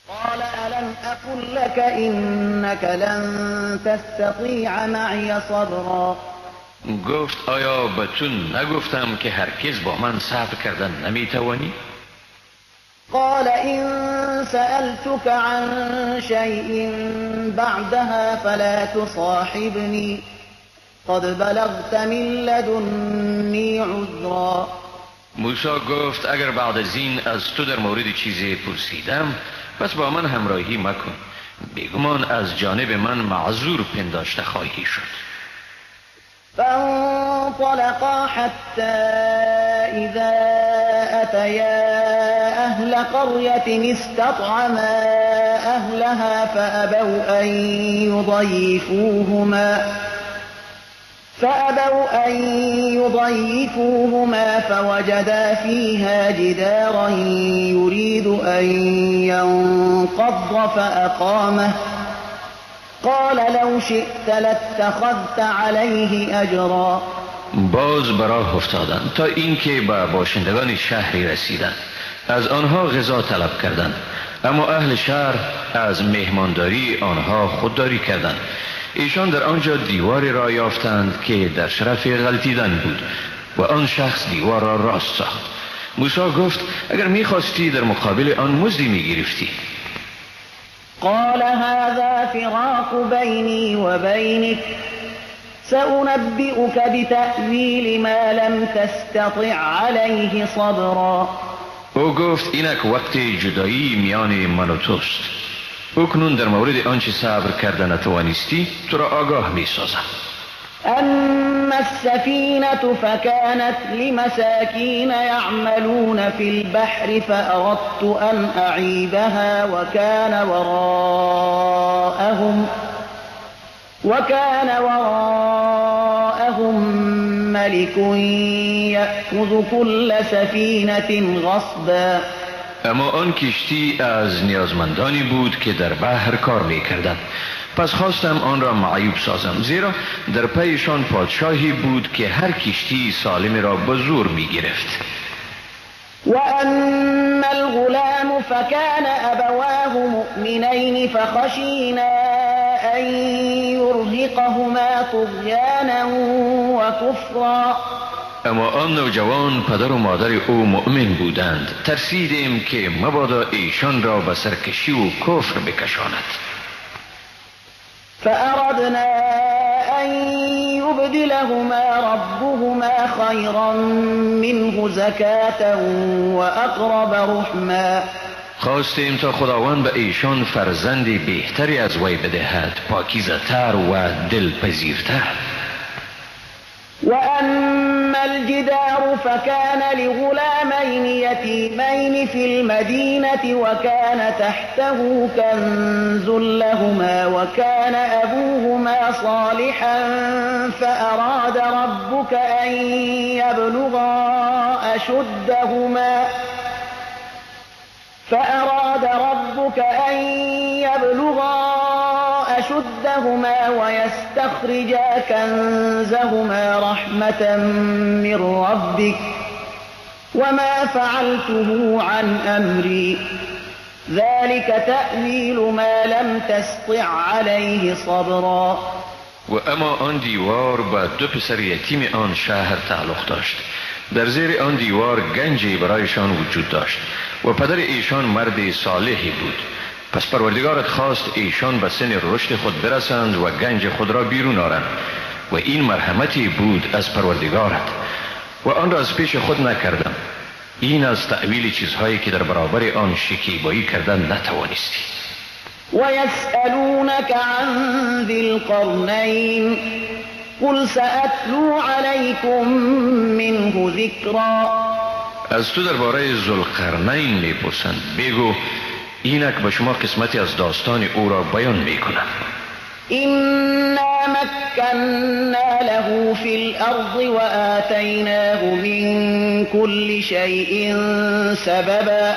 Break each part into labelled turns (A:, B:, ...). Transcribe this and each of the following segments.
A: قال ألم أقل لك إنك لن تستطيع معي صبرا.
B: گفت آیا به تو نگفتم که هرگز با من صبر کردن نمیتوانی؟
A: قال إن سألتك عن شيء بعدها فلا تصاحبني قد بلغت من لدني عذرا.
B: موسی گفت اگر بعد از این از تو در مورد چیزی پرسیدم پس با من همراهی مکن، بیگمان از جانب من معذور پنداشته خواهی شد.
A: فانطلقا حتى إذا أتيا أهل قرية استطعما أهلها فأبوا أن يضيفوهما فوجدا فيها جدارا يريد أن ينقض فأقامه قال لو شئت لاتخذت عليه أجرا.
B: باز به راه افتادند تا اینکه به باشندگان شهری رسیدند. از آنها غذا طلب کردند، اما اهل شهر از مهمانداری آنها خودداری کردند. ایشان در آنجا دیواری را یافتند که در شرف غلطیدن بود و آن شخص دیوار را راست ساخت. موسی گفت اگر میخواستی در مقابل آن مزدی میگرفتی.
A: قال هذا فراق بینی و بینک سأنبئك بتأویل ما لم تستطع علیه صبرا.
B: او گفت اینک وقت جدایی میان من و توست. اکنون در مورد آنچه صبر کرده نتوانستی تو را آگاه می سازم.
A: اما السفینة فكانت لمساکین یعملون فی البحر فأردت ان اعیبها وكان وراءهم ملك یأخذ كل سفینة غصبا.
B: اما آن کشتی از نیازمندانی بود که در بحر کار می‌کردند. پس خواستم آن را معیوب سازم، زیرا در پیشان پادشاهی بود که هر کشتی سالم را به زور می‌گرفت.
A: و اما الغلام فكان ابواه مؤمنین فخشینا ان یرهقهما طغیانا و کفرا.
B: اما آن نوجوان پدر و مادر او مؤمن بودند. ترسیدیم که مبادا ایشان را به سرکشی و کفر بکشاند.
A: فأردنا أن يبدلهما ربهما خيرا منه زكاة وأقرب رحما.
B: خواستیم تا خداوند به ایشان فرزند بهتری از وی بدهد، پاکیزه‌تر و دلپذیرتر.
A: وأما الجدار فكان لغلامين يتيمين في المدينة وكان تحته كنز لهما وكان أبوهما صالحا فأراد ربك أن يبلغا أشدهما ويستخرجا كنزهما رحمة من ربك وما فعلته عن أمري ذلك تأويل ما لم تسطع عليه صبرا.
B: و اما آن دیوار به دو پسر یتیم آن شهر تعلق داشت. در زیر آن دیوار گنجی برایشان وجود داشت و پدر ایشان مرد صالحی بود. پس پروردگارت خواست ایشان به سن رشد خود برسند و گنج خود را بیرون آرند و این مرحمتی بود از پروردگارت و آن را از پیش خود نکردم. این از تأویل چیزهایی که در برابر آن شکیبایی کردن نتوانستی.
A: و یسألونک عن ذی القرنین قل سأتلو علیکم منه ذکرا.
B: از تو درباره ذوالقرنین میپرسند، بگو اینک به شما قسمتی از داستان او را بیان میکنم.
A: إنا مكنا له في الأرض وآتيناه من كل شيء سببا.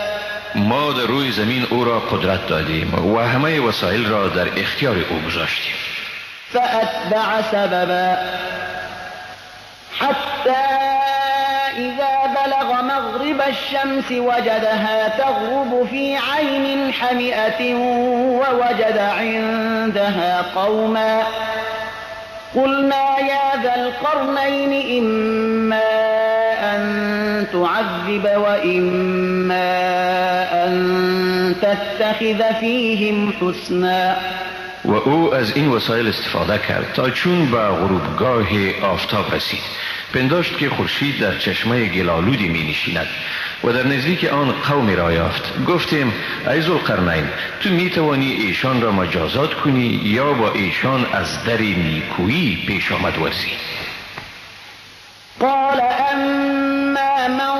B: ما در روی زمین او را قدرت دادیم و همه وسایل را در اختیار او گذاشتیم.
A: فأتبع سببا حتى إذا بلغ مغرب مغرب الشمس وجدها تغرب في عين حمئة ووجد عندها قوما قلنا يا ذا القرنين إما أن تعذب وإما أن تتخذ فيهم حسنا.
B: و او از این وسایل استفاده کرد تا چون به غروبگاه آفتاب رسید پنداشت که خورشید در چشمه گلالودی می نشیند و در نزدیک آن قومی را یافت. گفتیم ای ذوالقرنین، تو می توانی ایشان را مجازات کنی یا با ایشان از در نیکویی پیش آمد ورزی.
A: قال اما من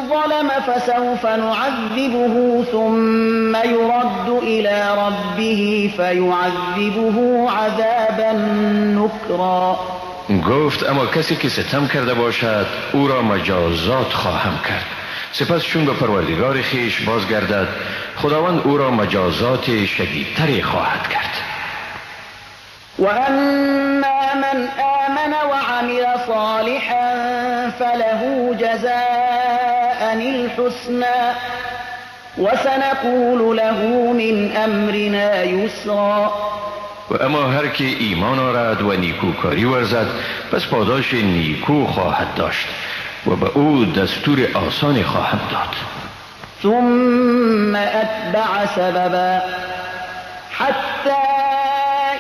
A: ظلم فسوف نعذبه ثم يرد إلى ربه فيعذبه عذابا نكرا.
B: گفت اما کسی که ستم کرده باشد او را مجازات خواهم کرد، سپس چون به پروردگار خویش بازگردد خداوند او را مجازات شدیدتری خواهد کرد.
A: و اما من آمن وعمل صالحا فله جزاء الحسنى وسنقول له من امرنا یسرا.
B: و اما هر که ایمان آرد و نیکوکاری ورزد پس پاداش نیکو خواهد داشت و به او دستور آسان خواهم داد.
A: ثم اتبع سببا حتى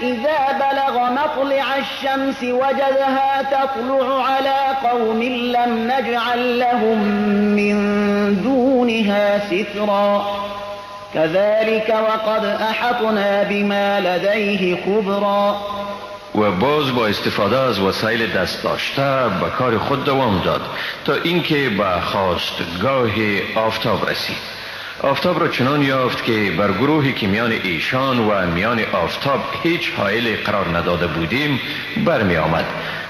A: إذا بلغ مطلع الشمس وجدها تطلع على قوم لم نجعل لهم من دونها سترا كذلك وقد أحطنا بما لديه خبرا.
B: و باز با استفاده از وسایل دست داشته به کار خود دوام داد تا اینکه به خواستگاه آفتاب رسید. آفتاب را چنان یافت که بر گروهی که میان ایشان و میان آفتاب هیچ حائل قرار نداده بودیم برمی آمد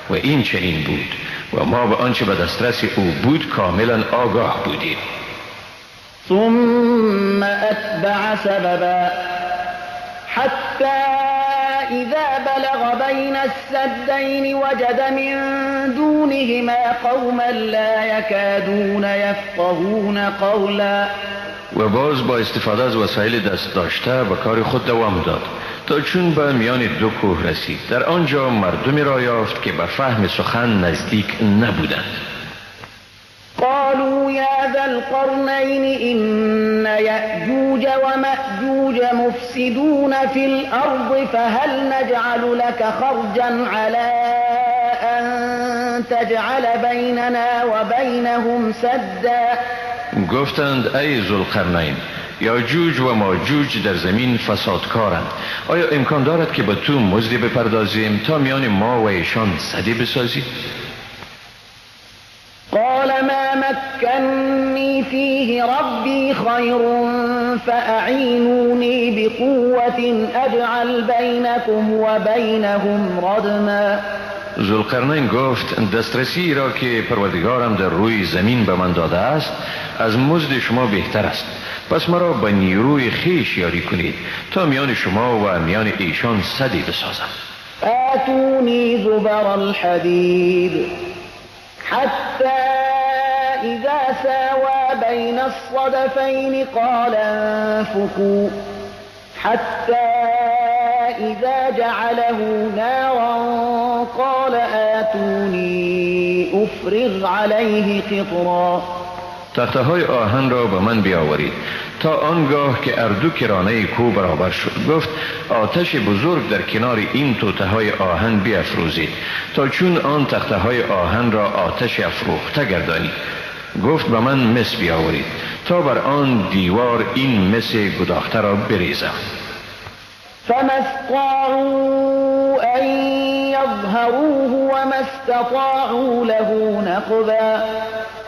B: و این چنین بود و ما به آنچه به دسترس او بود کاملا آگاه بودیم.
A: ثم اتبع سببا حتى إذا بلغ بين السدين وجد من دونهما قوما لا يكادون يفقهون قولا.
B: و باز با استفاده از وسایل دست داشته به کار خود دوام داد تا چون به میان دو کوه رسید. در آنجا مردمی را یافت که به فهم سخن نزدیک نبودند.
A: قالوا يا ذا القرنين إن يأجوج ومأجوج مفسدون في الأرض فهل نجعل لك خرجا على أن تجعل بيننا وبينهم سدا.
B: گفتند ای ذوالقرنین، یاجوج و ماجوج در زمین فسادکارند، آیا امکان دارد که به تو مزدی بپردازیم تا میان ما و ایشان سدی بسازی؟
A: قال ما مكني فيه ربي خير فأعينوني بقوة أجعل بينكم وبينهم ردما.
B: ذوالقرنین گفت دسترسی را که پروردگارم در روی زمین به من داده است از مزد شما بهتر است، پس مرا به نیروی خویش یاری کنید تا میان شما و میان ایشان سدی بسازم.
A: آتونی زبر الحدید حتى إذا ساوى بين الصدفين قال انفخوا حتى إذا جعله نارا قال آتوني أفرغ عليه قطرا.
B: تخته های آهن را به من بیاورید تا آنگاه که اردو کرانه کو برابر شد. گفت آتش بزرگ در کنار این توته های آهن بیافروزید تا چون آن تخته های آهن را آتش افروخته گردانید. گفت به من مس بیاورید تا بر آن دیوار این مس گداخته را بریزم.
A: فما استطاعوا أن يظهروه وما استطاعوا له نقبا.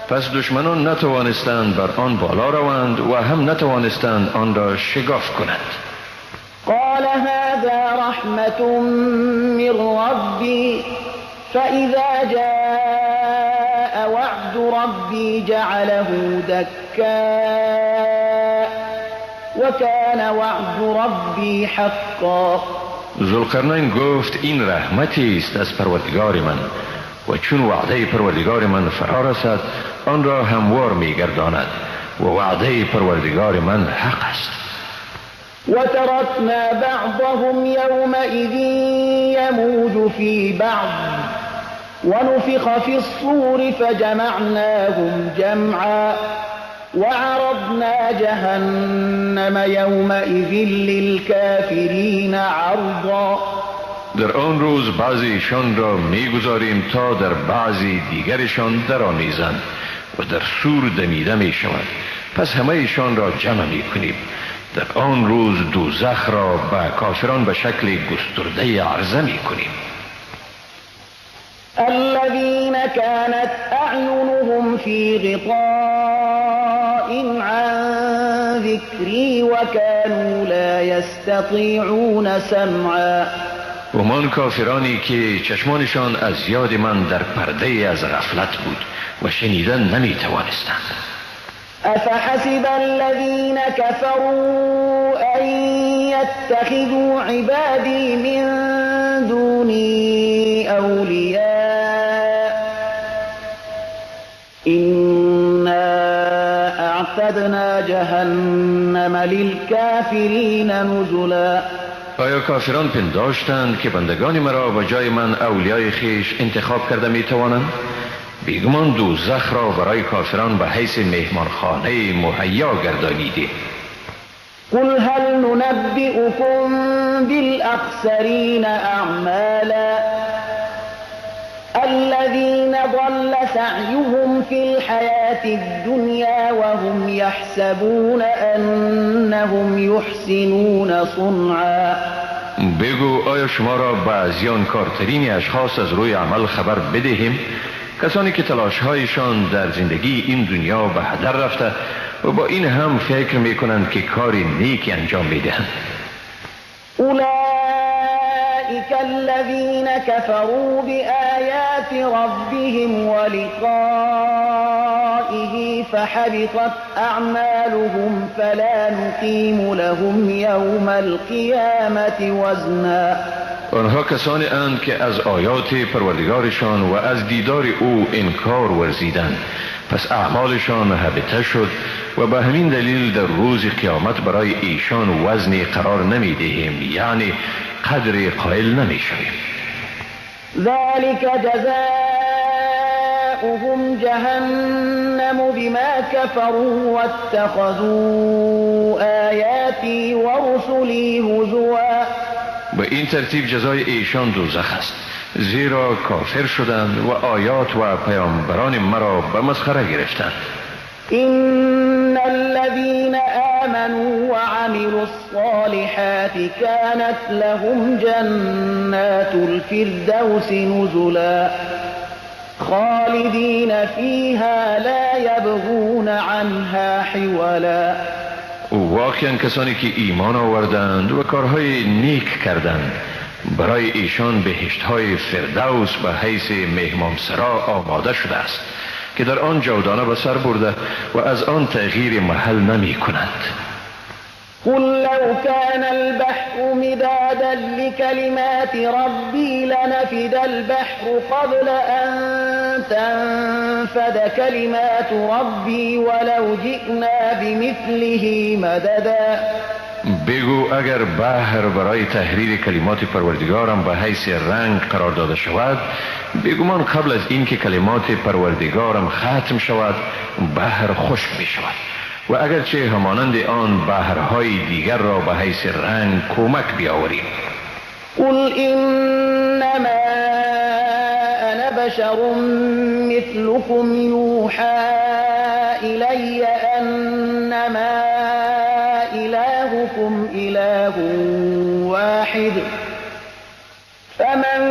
B: پس دشمنان نتوانستند بر آن بالا روند و هم نتوانستند آن را شگاف کنند.
A: قال هذا رحمة من ربي فإذا جاء وعد ربي جعله دكا وكان وعد ربي حقا.
B: ذوالقرنین گفت این رحمتی است از پروردگار من و چون وعده پروردگار من فرا رسد آن را هموار میگرداند و وعده پروردگار من حق است.
A: وتركنا بعضهم يومئذ يموج في بعض ونفخ في الصور فجمعناهم جمعا وعرضنا جهنم يومئذ للكافرين عرضا.
B: در آن روز بعضی ایشان را میگذاریم تا در بعضی دیگرشان درآمیزند و در سور دمیده می شوند. پس همه ایشان را جمع می کنیم. در آن روز دوزخ را به کافران به شکل گسترده عرضه می کنیم.
A: الذين كانت أعينهم في غطاء عن ذكري وكانوا لا يستطيعون سمعا.
B: همان کافرانی که چشمانشان از یاد من در پرده از غفلت بود و شنیدن نمی توانستند.
A: أفحسب الذين كفروا أن يتخذوا عبادي من دوني أولياء إنا أعتدنا جهنم للكافرين نزلا.
B: آیا کافران پنداشتند که بندگان مرا به جای من اولیای خیش انتخاب کرده می توانند؟ بیگمان دوزخ را برای کافران به حیث مهمانخانه مهیا گردانیده.
A: قل هل ننبئكم بالأخسرين أعمالا الذين ضل سعيهم في الحياة الدنيا وهم يحسبون أنهم يحسنون صنعا.
B: بگو آیا شما را به زیانکارترین اشخاص از روی عمل خبر بدهیم؟ کسانی که تلاشهایشان در زندگی این دنیا به هدر رفته و با این هم فکر میکنند که کاری نیکی انجام میدهند.
A: اولئک الذین كفروا بآیات ربهم ولقائه فحبطت اعمالهم فلا نقیم لهم یوم القیامة وزنا.
B: آنها کسانی اند که از آیات پروردگارشان و از دیدار او انکار ورزیدند، پس اعمالشان هبطه شد و به همین دلیل در روز قیامت برای ایشان وزنی قرار نمی دهیم، یعنی قدر قائل نمی شویم.
A: ذلك جزاؤهم جهنم بما كفروا واتخذوا آیاتی ورسلی هزوا.
B: به این ترتیب جزای ایشان دوزخ است، زیرا کافر شدند و آیات و پیامبران مرا به مسخره گرفتند.
A: إن الذين آمنوا وعملوا الصالحات كانت لهم جنات الفردوس نزلا خالدين فيها لا يبغون عنها حولا.
B: واقعا کسانی که ایمان آوردند و کارهای نیک کردند برای ایشان بهشت‌های فردوس به حیث مهمانسرا آماده شده است که در آن جاودانه به سر برده و از آن تغییر محل نمی کنند.
A: قل لو كان البحر مدادا لكلمات ربي لنفد البحر قبل أن تنفد كلمات ربي ولو جئنا بمثله مددا.
B: بگو اگر بحر برای تحریر کلمات پروردگارم به حیث رنگ قرار داده شود، بگمان قبل از اینکه کلمات پروردگارم ختم شود بحر خشک می شود و اگرچه همانند آن بحرهای دیگر را به حیث رنگ کمک بیاوریم.
A: قل انما انا بشر مثلكم یوحى الی انما الهكم اله واحد فمن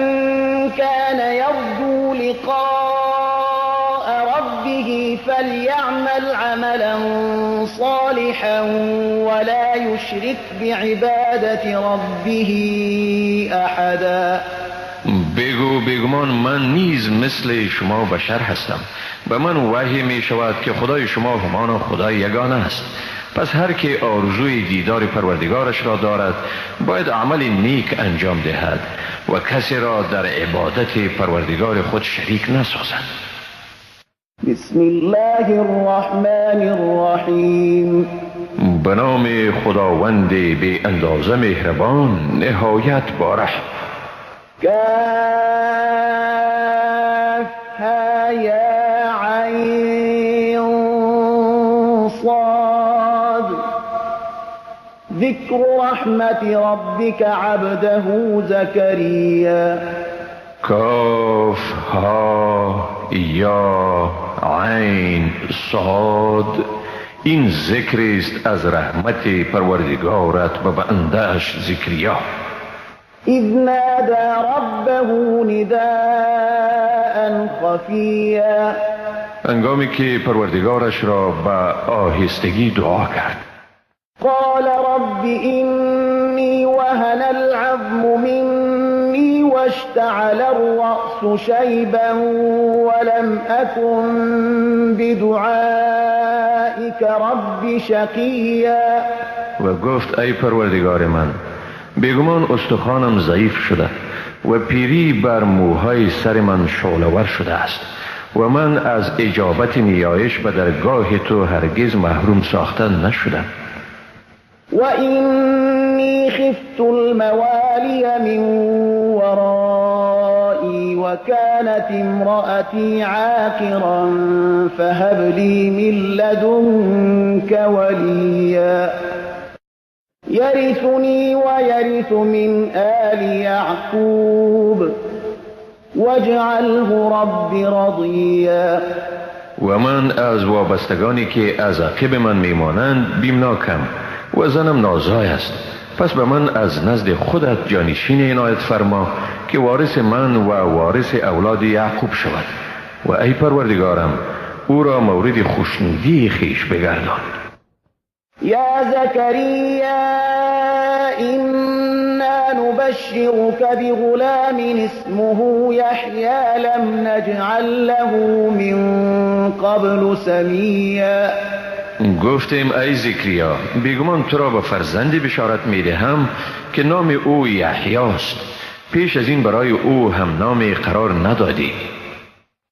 A: كان يرجو لقاء ربه فليعمل عملا صالحا ولا يشرك بعبادة ربه أحدا.
B: بگو بگمان من نیز مثل شما بشر هستم، به من وحی می شود که خدای شما همان خدای یگانه است، پس هر که آرزوی دیدار پروردگارش را دارد باید عمل نیک انجام دهد و کسی را در عبادت پروردگار خود شریک نسازد.
A: بسم الله الرحمن الرحیم.
B: به نام خداوند بی اندازه مهربان، نهایت بارحم.
A: کاف ها یا عین صاد. ذکر رحمت ربک عبده زکریا.
B: کاف ها یا عین صاد. این ذکر است از رحمت پروردگارت به بنده‌اش زکریا.
A: اذ نادى ربه نداء خفیا.
B: هنگامی که پروردگارش را به آهستگی دعا کرد.
A: قال رب اینی وهن العظم منی واشتعل الرأس شیبا ولم اکن بدعائک رب شقیا.
B: و گفت ای پروردگار من، بیگمان استخوانم ضعیف شده و پیری بر موهای سر من شعله‌ور شده است و من از اجابت نیایش به درگاه تو هرگز محروم ساخته نشدم.
A: و اینی خفت الموالی من ورایی و كانت امرأتی عاقرا فهب لی من لدنک ولیا یرثنی و یرث من آل یعقوب واجعله رب رضیا.
B: و من از وابستگانی که از عقب من میمانند بیمناکم و زنم نازای است، پس به من از نزد خودت جانشین عنایت فرما که وارث من و وارث اولاد یعقوب شود و ای پروردگارم او را مورد خوشنودی خویش بگردان.
A: یا زکریا انا نبشرک بغلام اسمه یحیی لم نجعل له من قبل سمیا.
B: گفتیم ای زکریا، بیگمان تو را به فرزندی بشارت میدهم که نام او یحیی است، پیش از این برای او هم نام قرار ندادی.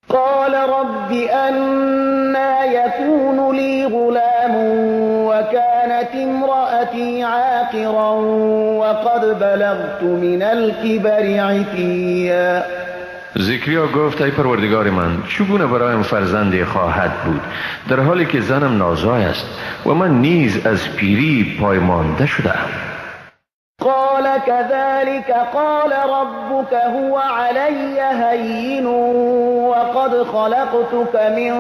A: قال رب انا یکون لی غلام وكانت امرأتی عاقرا وقد بلغت من الكبر عتیا.
B: زکریا گفت ای پروردگار من، چگونه برایم فرزندی خواهد بود در حالی که زنم نازای است و من نیز از پیری پایمانده شده‌ام؟
A: قال كذلك قال ربك هو علی هین وقد خلقتك من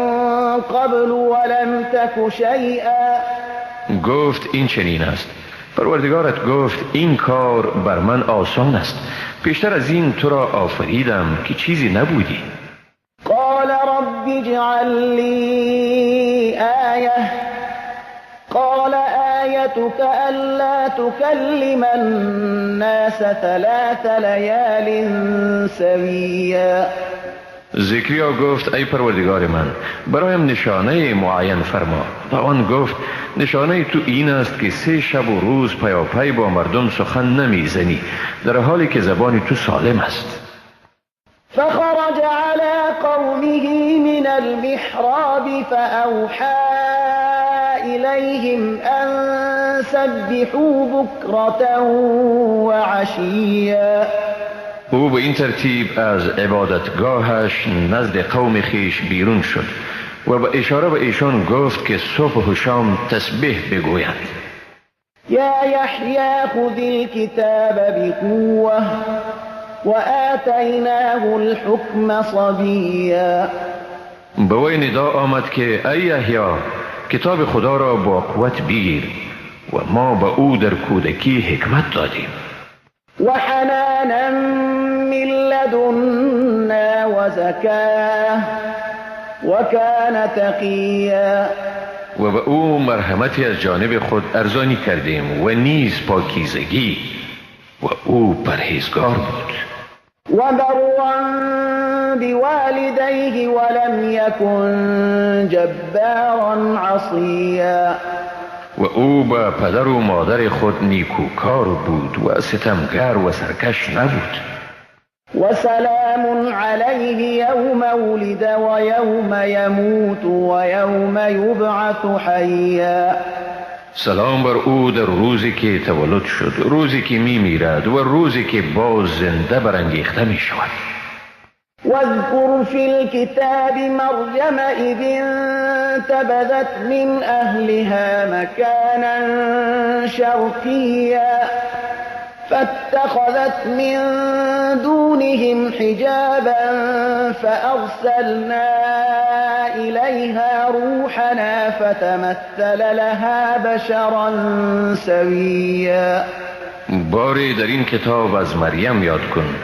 A: قبل ولم تك شیئا.
B: گفت این چنین است، پروردگارت گفت این کار بر من آسان است، پیشتر از این تو را آفریدم که چیزی نبودی.
A: قال رب اجعل لی آیه. قال آیتک الا تکلم الناس ثلاث لیال سویا.
B: زکریا گفت ای پروردگار من، برایم نشانه معین فرما. و آن گفت نشانه تو این است که 3 شب و روز پیاپی با مردم سخن نمیزنی در حالی که زبان تو سالم است.
A: فخرج علی قومه من المحراب فأوحى إلیهم أن سبحوا بکرة وعشیا.
B: او به این ترتیب از عبادتگاهش نزد قوم خویش بیرون شد و به اشاره به ایشان گفت که صبح و شام تسبیح بگویند.
A: یا یحیی خذ الکتاب بقوة وآتیناه الحکم صبیا.
B: به وی ندا آمد که ای یحیی، کتاب خدا را با قوت بگیر و ما به او در کودکی حکمت دادیم.
A: وحنانا من لدنا وزکاه وکان تقیا.
B: و به او مرحمتی از جانب خود ارزانی کردیم و نیز پاکیزگی و او پرهیزگار بود.
A: و برا بوالدیه ولم یکن جبارا عصیا.
B: و او به پدر و مادر خود نیکوکار بود و ستمگر و سرکش نبود.
A: وسلام عليه يوم ولد ويوم يموت ويوم يبعث حيا.
B: سلام بر او در روزی که تولد شد، روزی که می میرد و روزی که باز زنده برانگیخته می شود.
A: واذكر في الكتاب مريم إذ انتبذت من أهلها مكانا شرقيا فاتخذت من دونهم حجابا فأرسلنا إليها روحنا فتمثل لها بشرا سويا.
B: باری در این کتاب از مریم یاد کن،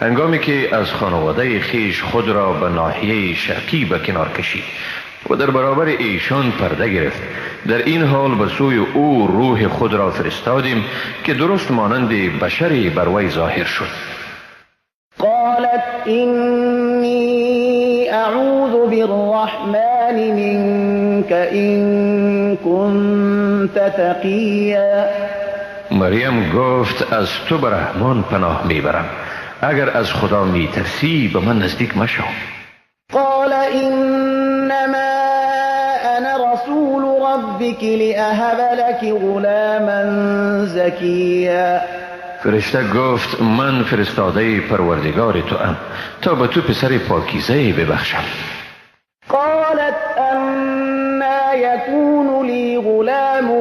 B: هنگامی که از خانواده خیش خود را به ناحیه شرقی به کنار کشید و در برابر ایشان پرده گرفت. در این حال به سوی او روح خود را فرستادیم که درست مانند بشری بر وی ظاهر شد.
A: قالت إني أعوذ بالرحمن منك إن كنت تقيا.
B: مریم گفت از تو به رحمان پناه میبرم، اگر از خدا میترسی به من نزدیک مشو.
A: قال إنما أنا رسول ربك لأهب لك غلاما زكيا.
B: فرشته گفت من فرستاده پروردگار تو ام تا به تو پسر پاکیزه ببخشم.
A: قالت أنا يكون لي غلام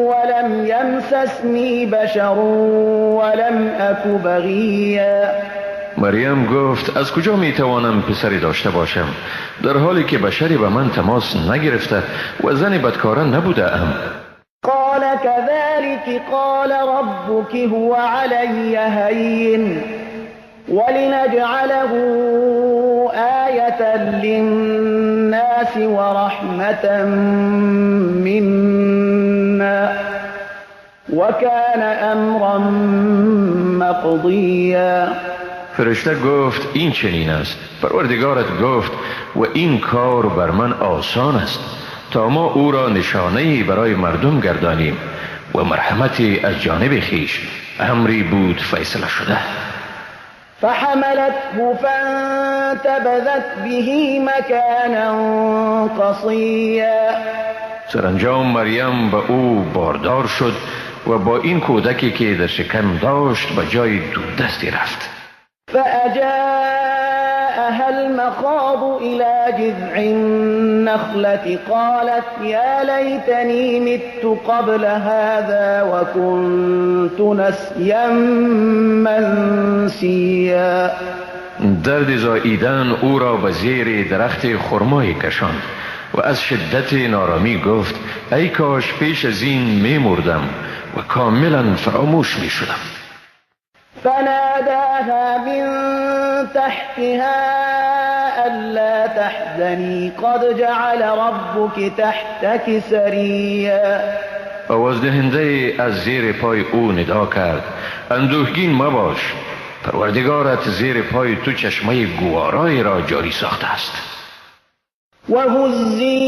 A: ولم يمسسني بشر ولم أك بغيا.
B: مریم گفت از کجا می توانم پسری داشته باشم در حالی که بشری به من تماس نگرفته و زن بدکاره نبوده ام؟
A: قال كذلك قال ربك هو علي هين ولنجعله آية للناس ورحمة منا وكان أمرا مقضيا.
B: فرشته گفت این چنین است، پروردگارت گفت و این کار بر من آسان است تا ما او را نشانه‌ای برای مردم گردانیم و مرحمتی از جانب خویش، امری بود فیصله شده.
A: فحملته فانتبذت به مكانا قصيا.
B: سرانجام مریم به او باردار شد و با این کودکی که در شکم داشت به جای دوردستی رفت.
A: فأجاءها المخاض إلى جذع النخلة قالت يا ليتني مت قبل هذا وكنت نسيا منسيا.
B: درد زاییدن او را به زیر درخت خرمای کشاند و از شدت نارامی گفت ای کاش پیش از این می مردم و کاملا فراموش می شدم.
A: فناداها من تحتها ألا تحزني قد جعل ربك تحتك سريا.
B: آوازدهنده از زیر پای او ندا کرد اندوهگین مباش، پروردگارت زیر پای تو چشمه گوارای را جاری ساخته است.
A: وهزي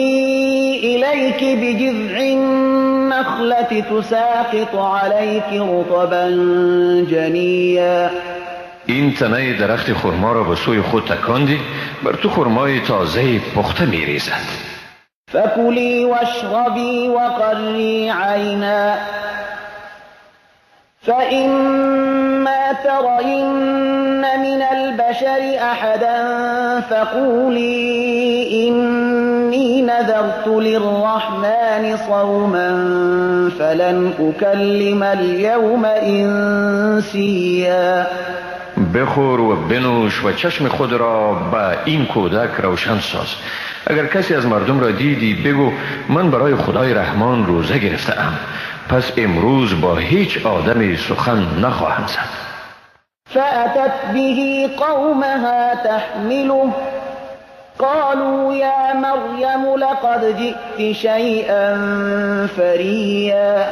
A: إليك بجذع النخلة تساقط عليك رطبا جنيا.
B: این تنه درخت خرما را به سوی خود تکاندی، بر تو خرمای تازه پخته می ریزد.
A: فكلي واشربي وقري عينا فإما ترين من البشر أحدا فقولي إني نذرت للرحمن صوما فلن أكلم اليوم إنسيا.
B: بخور و بنوش و چشم خود را به این کودک روشن ساز. اگر کسی از مردم را دیدی بگو من برای خدای رحمان روزه گرفته‌ام، پس امروز با هیچ آدمی سخن نخواهم زد.
A: فأتت به قومها تحمله قالوا يا مريم لقد جئت شيئا فريا.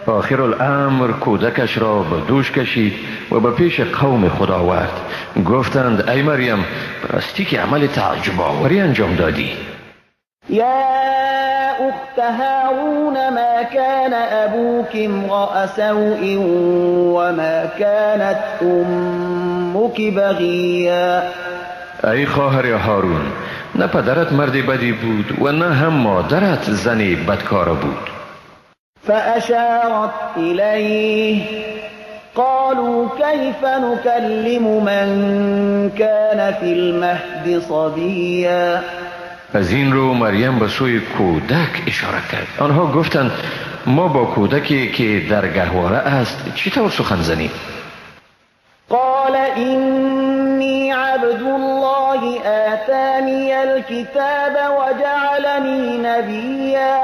B: آخر الامر کودکش را به دوش کشید و به پیش قوم خود آورد. گفتند ای مریم، راستی که عمل تعجب آوری انجام دادی.
A: یا اخت هارون ما كان ابوك امرأ سوء وما كانت امك أمك بغيا.
B: ای خواهر هارون، نه پدرت مرد بدی بود و نه هم مادرت زن بدکار بود.
A: فأشارت إليه قالوا كيف نكلم من كان في المهد صبيا.
B: از این رو مریم به سوی کودک اشاره کرد. آنها گفتند ما با کودکی که در گهواره است چطور سخن زنیم؟
A: قال إني عبد الله آتاني الكتاب وجعلني نبيا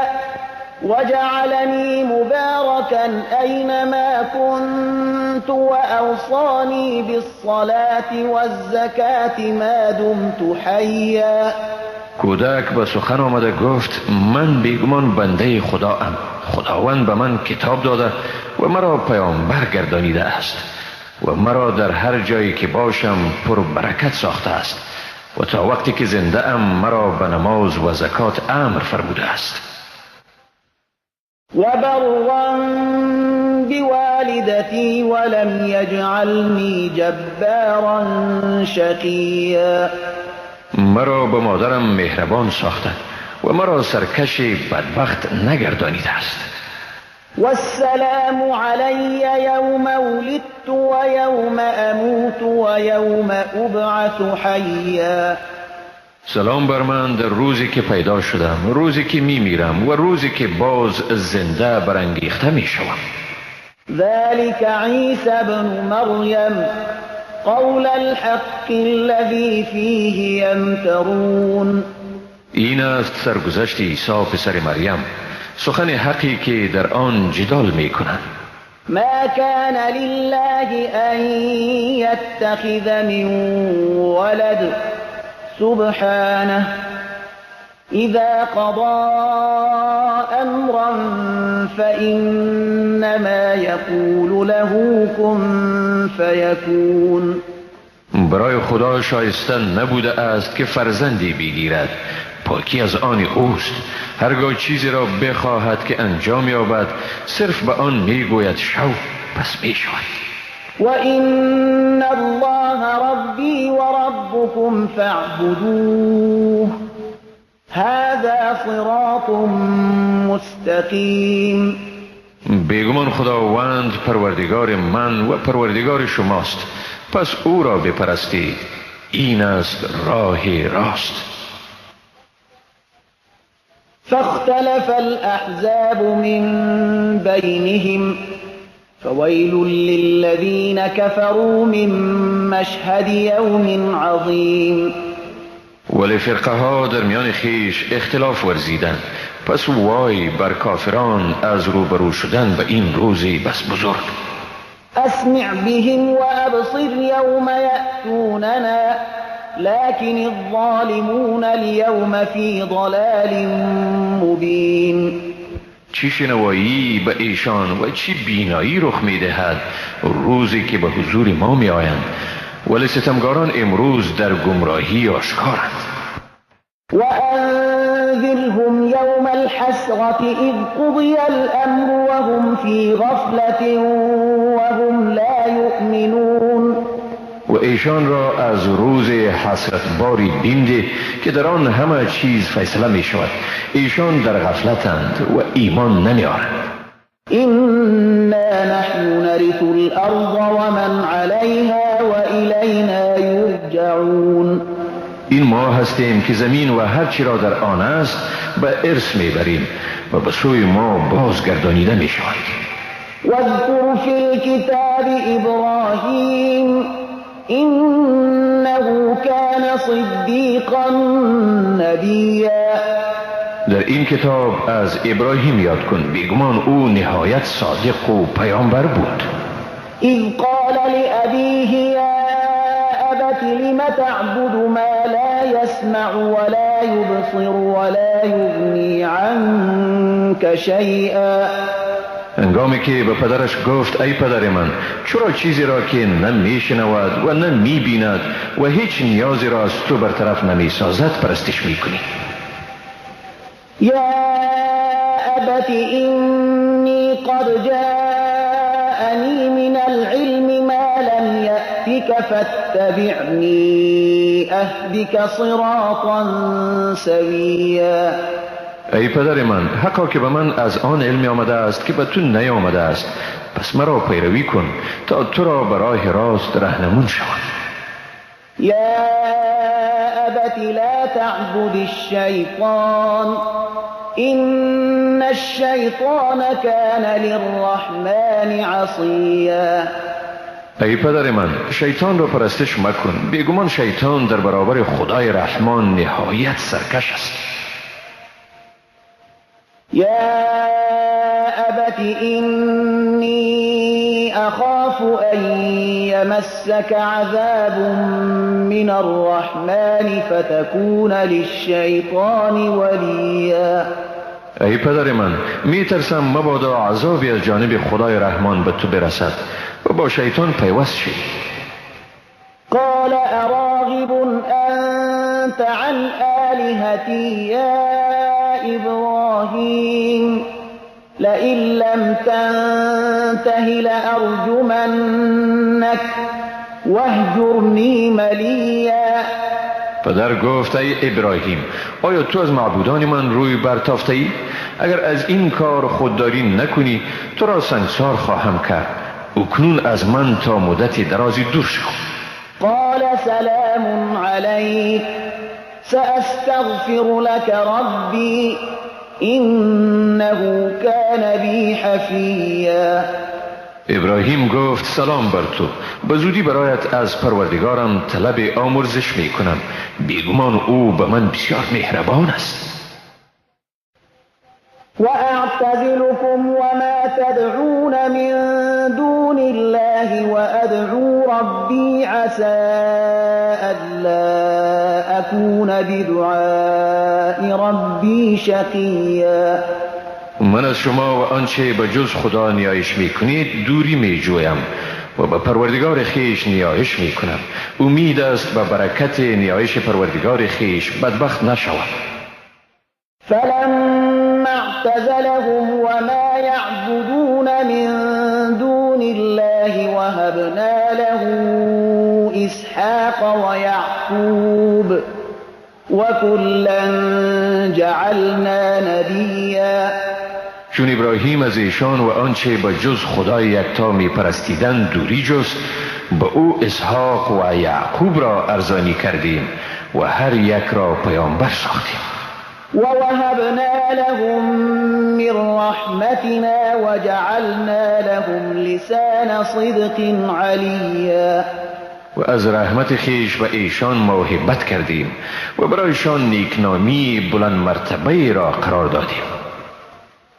A: وجعلني مباركا أينما كنت وأوصاني بالصلاة والزكاة ما دمت حيا.
B: کودک به سخن آمده گفت من بیگمان بنده خدا ام، خداوند به من کتاب داده و مرا پیامبر گردانیده است و مرا در هر جایی که باشم پر برکت ساخته است و تا وقتی که زنده ام مرا به نماز و زکات امر فرموده است.
A: وبرا بوالدتي ولم يجعلني جبارا شقيا.
B: مرا به مادرم مهربان ساخته و مرا سرکش بدبخت نگردانیده است.
A: والسلام علی یوم ولدت و یوم اموت و یوم ابعث حیا.
B: سلام بر من در روزی که پیدا شدم، روزی که میمیرم و روزی که باز زنده برانگیخته میشوم.
A: ذلك عیسی ابن مریم قول الحق الذي فیه یمترون.
B: این است سرگذشت عیسی پسر مریم، سخن حقی که در آن جدال میکنند.
A: ما كان لله ان يتخذ من ولد سبحانه اذا قضى امرا فانما يقول له كن فيكون.
B: برای خدا شایسته نبوده است که فرزندی بگیرد، پاکی از آن اوست. هرگاه چیزی را بخواهد که انجام یابد صرف به آن میگوید شو، پس میشود.
A: و این الله ربی و ربکم فاعبدوه هذا صراط مستقیم.
B: بیگمان خداوند پروردگار من و پروردگار شماست، پس او را بپرستید، این است راه راست.
A: فاختلف الأحزاب من بينهم فويل للذين كفروا من مشهد يوم عظيم.
B: ولی فرقه ها در میان خیش اختلاف ورزیدند، پس وای بر کافران از روبرو شدن به این روزی بس بزرگ.
A: اسمع بهم وابصر یوم یأتوننا لكن الظالمون اليوم في ضلال مبین.
B: چی شنوایی به ایشان و چی بینایی رخ میدهد روزی که به حضور ما می آیند، ولی ستمگاران امروز در گمراهی آشکارند.
A: وأنذرهم يوم الحسرة إذ قضي الأمر وهم في غفلة وهم لا يؤمنون.
B: و ایشان را از روز حسرت باری بینده که در آن همه چیز فیصله می شود، ایشان در غفلتند و ایمان نمی آرند.
A: إنا نحن نرث الأرض ومن عليها وإلينا يرجعون.
B: این ما هستیم که زمین و هر چی را در آن است به ارث میبریم و به سوی ما بازگردانیده می شوند.
A: واذکر فی الكتاب ابراهیم انه کان صدیقا نبیا.
B: در این کتاب از ابراهیم یاد کن، بیگمان او نهایت صادق و پیامبر بود.
A: اذ قال لأبیه یا أبت لم تعبد ما لا يسمع ولا يبصر ولا يغني عنك شيئا.
B: هنگامی که به پدرش گفت ای پدر من، چرا چیزی را که نه میشنود و نه میبیند و هیچ نیازی را از تو برطرف نمیسازد پرستش میکنی؟
A: یا أبت إني قد جاءني من العلم ما لم يأتك يأتك فاتبعني أهدك صراطا سويا.
B: ای پدر من، حقا که به من از آن علمی آمده است که به تو نیامده است، پس مرا پیروی کن تا تو را به راه راست رهنمون شوم.
A: یا ابت لا تعبد الشیطان إن الشیطان كان للرحمن عصیا.
B: ای پدر من، شیطان را پرستش مکن، بیگمان شیطان در برابر خدای رحمان نهایت سرکش است.
A: یا ابت إني أخاف أن يمسك عذاب من الرحمن فتكون للشیطان ولیا.
B: ای پدر من، می ترسم مبادا عذابی از جانب خدای رحمان به تو برسد و با شیطان پیوست شی.
A: قال اراغب انت عن آلهتی یا ابراهیم لئن لم تنته لأرجمنک واهجرنی ملیا.
B: پدر گفت ای ابراهیم، آیا تو از معبودان من روی برتافته ای؟ اگر از این کار خودداری نکنی تو را سنگسار خواهم کرد. اکنون از من تا مدت درازی دور شو.
A: قال سلام علیک سأستغفر لك ربی انه كان بی حفیا.
B: ابراهیم گفت سلام بر تو، به زودی برایت از پروردگارم طلب آمرزش می کنم، بیگمان او به من بسیار مهربان است.
A: وأعتزلكم وما تدعون من دون الله وأدعو ربي عسى ألا أكون بدعاء ربي شقيا.
B: من از شما و آنچه به جز خدا نیایش میکنید دوری میجویم و به پروردگار خیش نیایش میکنم. امید است به برکت نیایش پروردگار خیش بدبخت نشوم.
A: فلما اعتزلهم وما يعبدون من دون الله وهبنا له إسحاق ويعقوب وكلا جعلنا نبيا.
B: چون ابراهیم از ایشان و آنچه به جز خدای یکتا می پرستیدند دوری جست، به او اسحاق و یعقوب را ارزانی کردیم و هر یک را پیامبر ساختیم.
A: ووهبنا لهم من رحمتنا وجعلنا لهم لسان صدق علیا.
B: و از رحمت خیش به ایشان موهبت کردیم و برایشان نیکنامی بلند مرتبه را قرار دادیم.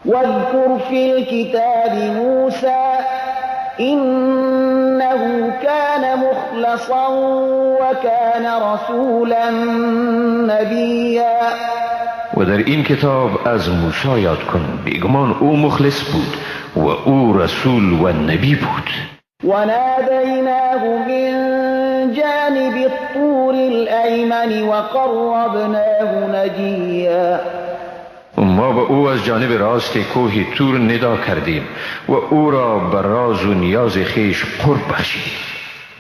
A: واذكر في الكتاب موسى إنه كان مخلصا وكان رسولا نبيا.
B: و در این کتاب از موسی یاد کن، بیگمان او مخلص بود و او رسول و نبی بود.
A: وناديناه من جانب الطور الأيمن وقربناه نجيا.
B: ما به او از جانب راست کوه تور ندا کردیم و او را به راز و نیاز خیش قرب بخشیدیم.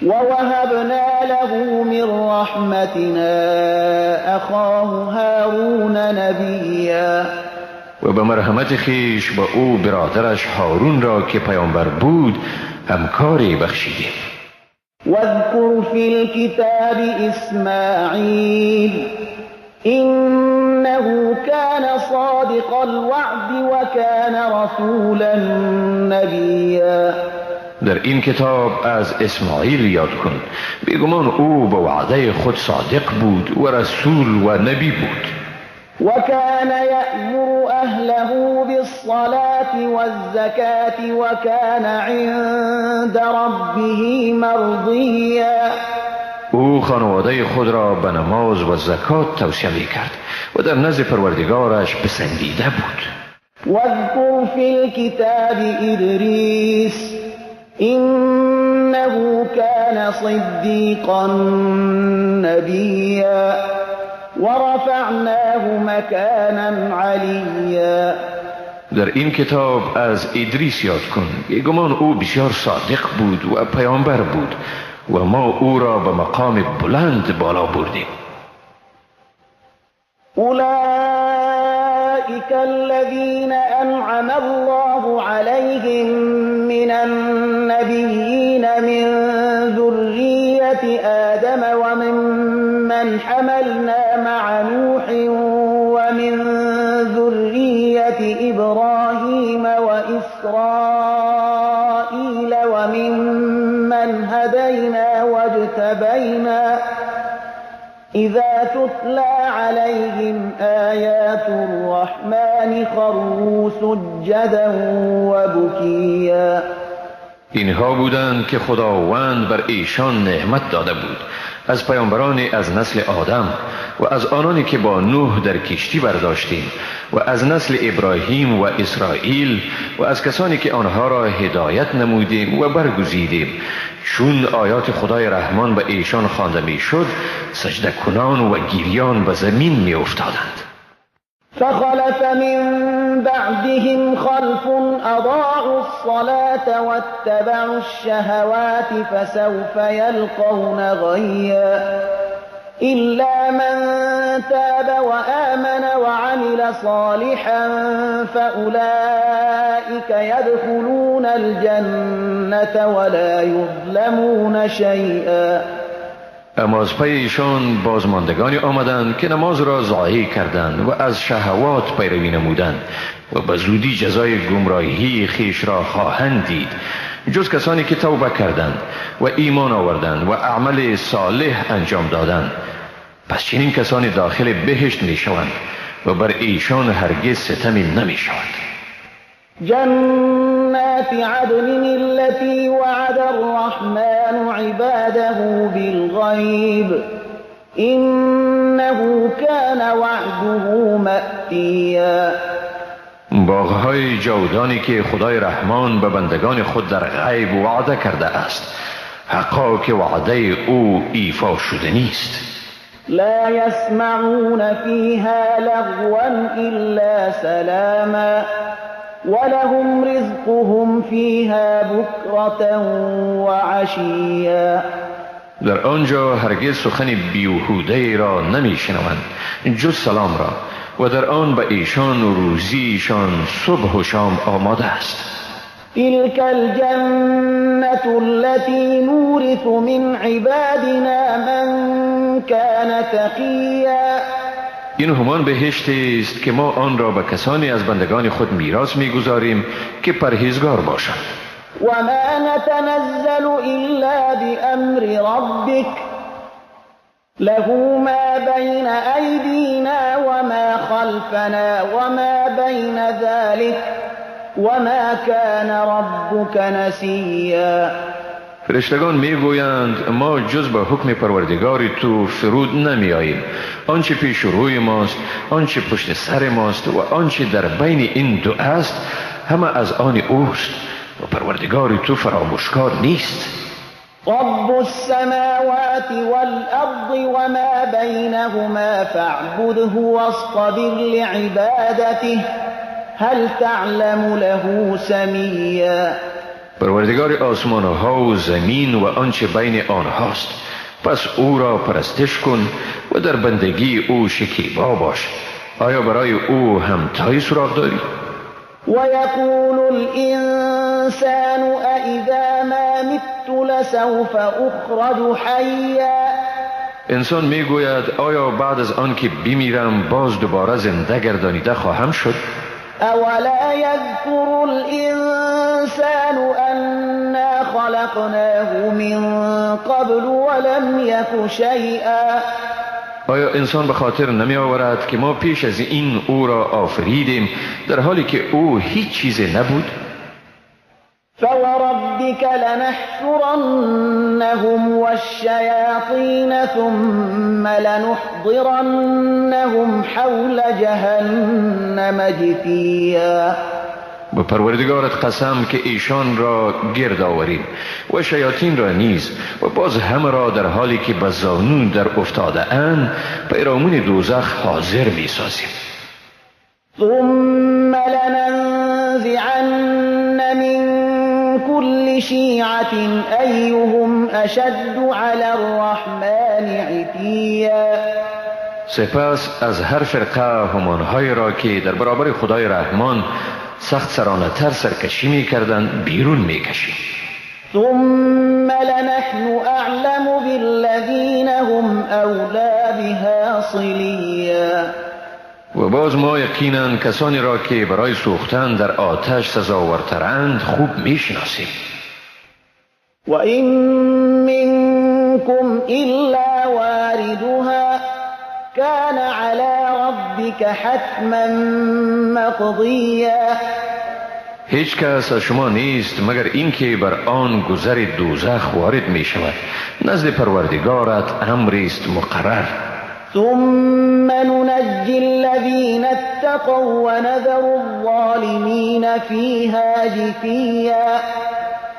A: ووهبنا له من رحمتنا أخاه هارون نبیا.
B: و به مرحمت خیش به او برادرش هارون را که پیامبر بود همکاری بخشیدیم.
A: واذكر في الكتاب إسماعيل إنه كان صادق الوعد وكان رسولا نبيا.
B: در این کتاب از اسماعیل یاد کن، بیگمان او به وعده خود صادق بود و رسول و نبی بود.
A: وكان يأمر أهله بالصلاة والزكاة وكان عند ربه مرضيا.
B: او خانواده خود را به نماز و زکات توصیه می‌کرد و در نزد پروردگارش پسندیده بود.
A: واذكر في الكتاب إدريس إنه كان صديقا نبيا ورفعناه مكانا عليا.
B: در این کتاب از ادریس یاد کن، بیگمان او بسیار صادق بود و پیامبر بود و ما او را به مقام بلند بالا بردیم.
A: أولئك الذين أنعم الله عليهم من النبيين من ذرية آدم وممن حملنا مع نوح ومن ذرية إبراهيم وإسرائيل وممن هدينا واجتبينا إذا تتلى عليهم آيات الرحمن خروا سجدا وبكيا.
B: اینها بودند که خداوند بر ایشان نعمت داده بود، از پیامبران از نسل آدم و از آنانی که با نوح در کشتی برداشتیم و از نسل ابراهیم و اسرائیل و از کسانی که آنها را هدایت نمودیم و برگزیدیم. چون آیات خدای رحمان به ایشان خوانده میشد، سجده کنان و گریان به زمین می افتادند.
A: فخلف من بعدهم خلف أضاعوا الصلاة واتبعوا الشهوات فسوف يلقون غيا إلا من تاب وآمن وعمل صالحا فأولئك يدخلون الجنة ولا يظلمون شيئا.
B: اما از پی ایشان بازماندگانی آمدند که نماز را ضایع کردند و از شهوات پیروی نمودند و به زودی جزای گمراهی خویش را خواهند دید، جز کسانی که توبه کردند و ایمان آوردند و عمل صالح انجام دادند. پس چنین کسانی داخل بهشت می شوند و بر ایشان هرگز ستمی نمی شود.
A: جنات عدن التي وعد الرحمن عباده بالغيب إنه كان وعده مأتيا.
B: باغهای جاودانی که خدای رحمان به بندگان خود در غیب وعده کرده است، حقا که وعده او ایفا شده نیست.
A: لا يسمعون فيها لغوا إلا سلاما ولهم رزقهم فيها بكرة وعشيا.
B: در آنجا هرگز سخن بیهوده را نمی شنوند جز سلام را، و در آن به ایشان روزیشان صبح و شام آماده است.
A: تلك الجنة التي نورث من عبادنا من كان تقيا.
B: این همان بهشت است که ما آن را به کسانی از بندگان خود میراث میگذاریم که پرهیزگار باشند.
A: و ما نتنزل الا بأمر ربک له ما بین ایدینا وما خلفنا وما بین ذلك وما كان ربک نسیا.
B: فرشتگان میگویند ما جز به حکم پروردگار تو فرود نمیاییم. آنچه پیش روی ماست، آنچه پشت سر ماست و آنچه در بین این دو است همه از آن اوست و پروردگار تو فراموشکار نیست.
A: رب السماوات والأرض وما بینهما فاعبده واصطبر لعبادته هل تعلم له سمیا.
B: پروردگار آسمان ها و زمین و آنچه بین آنهاست، پس او را پرستش کن و در بندگی او شکیبا باش. آیا برای او همتایی سراغ داری؟
A: و یقول الانسان اذا ما مت لسوف اخرج حیا.
B: انسان میگوید آیا بعد از آن که بمیرم باز دوباره زنده گردانیده خواهم شد؟
A: اولا یذکر الانسان انا خلقناه من قبل ولم یک شیئا.
B: آیا انسان به خاطر نمی آورد که ما پیش از این او را آفریدیم در حالی که او هیچ چیز نبود؟
A: فوربك لنحشرنهم والشياطين ثم لنحضرنهم حول جهنم جثيا.
B: به پروردگارت قسم که ایشان را گرد آوریم و شیاطین را نیز و باز همه را در حالی که به زانو در افتاده اند پیرامون دوزخ حاضر می سازیم.
A: ثم لننزعن من كل كل شيعة أيهم أشد على الرحمن عتيا.
B: سپس از هر فرقه همانهایی را که در برابر خدای رحمان سخت سرانه تر سرکشی می کردند بیرون می کشیم.
A: ثم لنحن أعلم بالذين هم أولى بها صليا.
B: و باز ما یقینا کسانی را که برای سوختن در آتش سزاوارترند خوب میشناسیم.
A: وإن منكم إلا واردها كان على ربك حتما مقضيا.
B: هیچ کس از شما نیست مگر اینکه بر آن گذر دوزخ وارد می شود. نزد پروردگارت امری است مقرر.
A: ثم ننجي الذين اتقوا ونذر الظالمين فيها جثيا.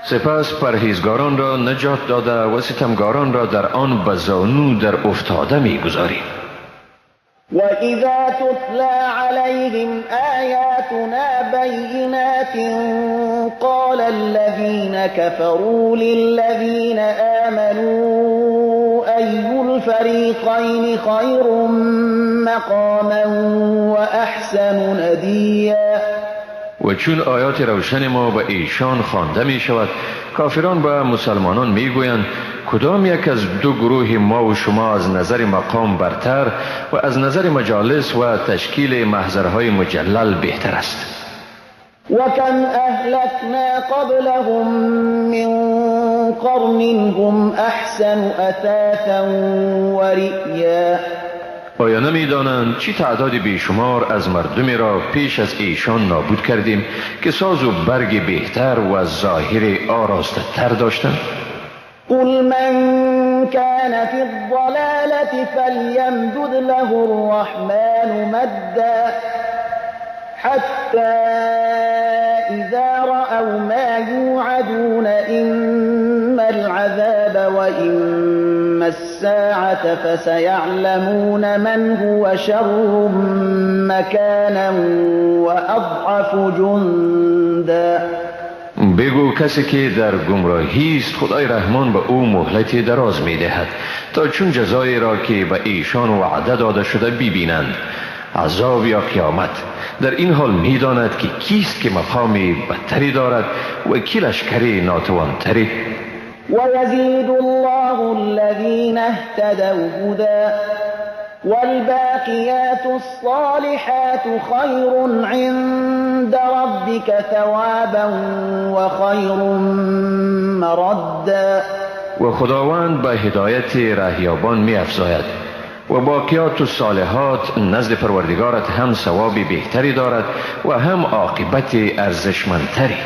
B: سپس پرهیزگاران را نجات داده و ستمگاران را در آن به زانو در افتاده می گذاریم.
A: وإذا تتلى عليهم آياتنا بينات قال الذين كفروا للذين آمنوا أي الفريقين خير مقاما وأحسن نديا.
B: و چون آیات روشن ما به ایشان خوانده می شود، کافران به مسلمانان می گویند کدام یک از دو گروه ما و شما از نظر مقام برتر و از نظر مجالس و تشکیل محضرهای مجلل بهتر است؟
A: وكم أهلكنا قبلهم من قرن هم أحسن أثاثا ورئيا.
B: آیا نمی‌دانند چی تعداد بیشمار از مردمی را پیش از ایشان نابود کردیم که ساز و برگ بهتر و ظاهر آراسته تر داشتند؟
A: قل من كان في الضلالة فليمدد له الرحمن مدا حتى إذا رأوا ما يوعدون إما العذاب وإما الساعة فسيعلمون من هو شر مكانا وأضعف جندا.
B: بگو کسی که در گمراهی است خدای رحمان به او مهلت دراز می دهد تا چون جزایی را که به ایشان وعده داده شده ببینند، عذاب یا قیامت. در این حال می داند که کیست که مقام بدتری دارد و کی لشکر ناتوانتری.
A: ويزيد الله الذين اهتدوا هدى والباقيات الصالحات خير عند ربك ثوابا وخير مردا.
B: و خداوند به هدایت رهیابان می افزاید و باقیات الصالحات نزد پروردگارت هم ثواب بهتری دارد و هم عاقبت ارزشمندتری.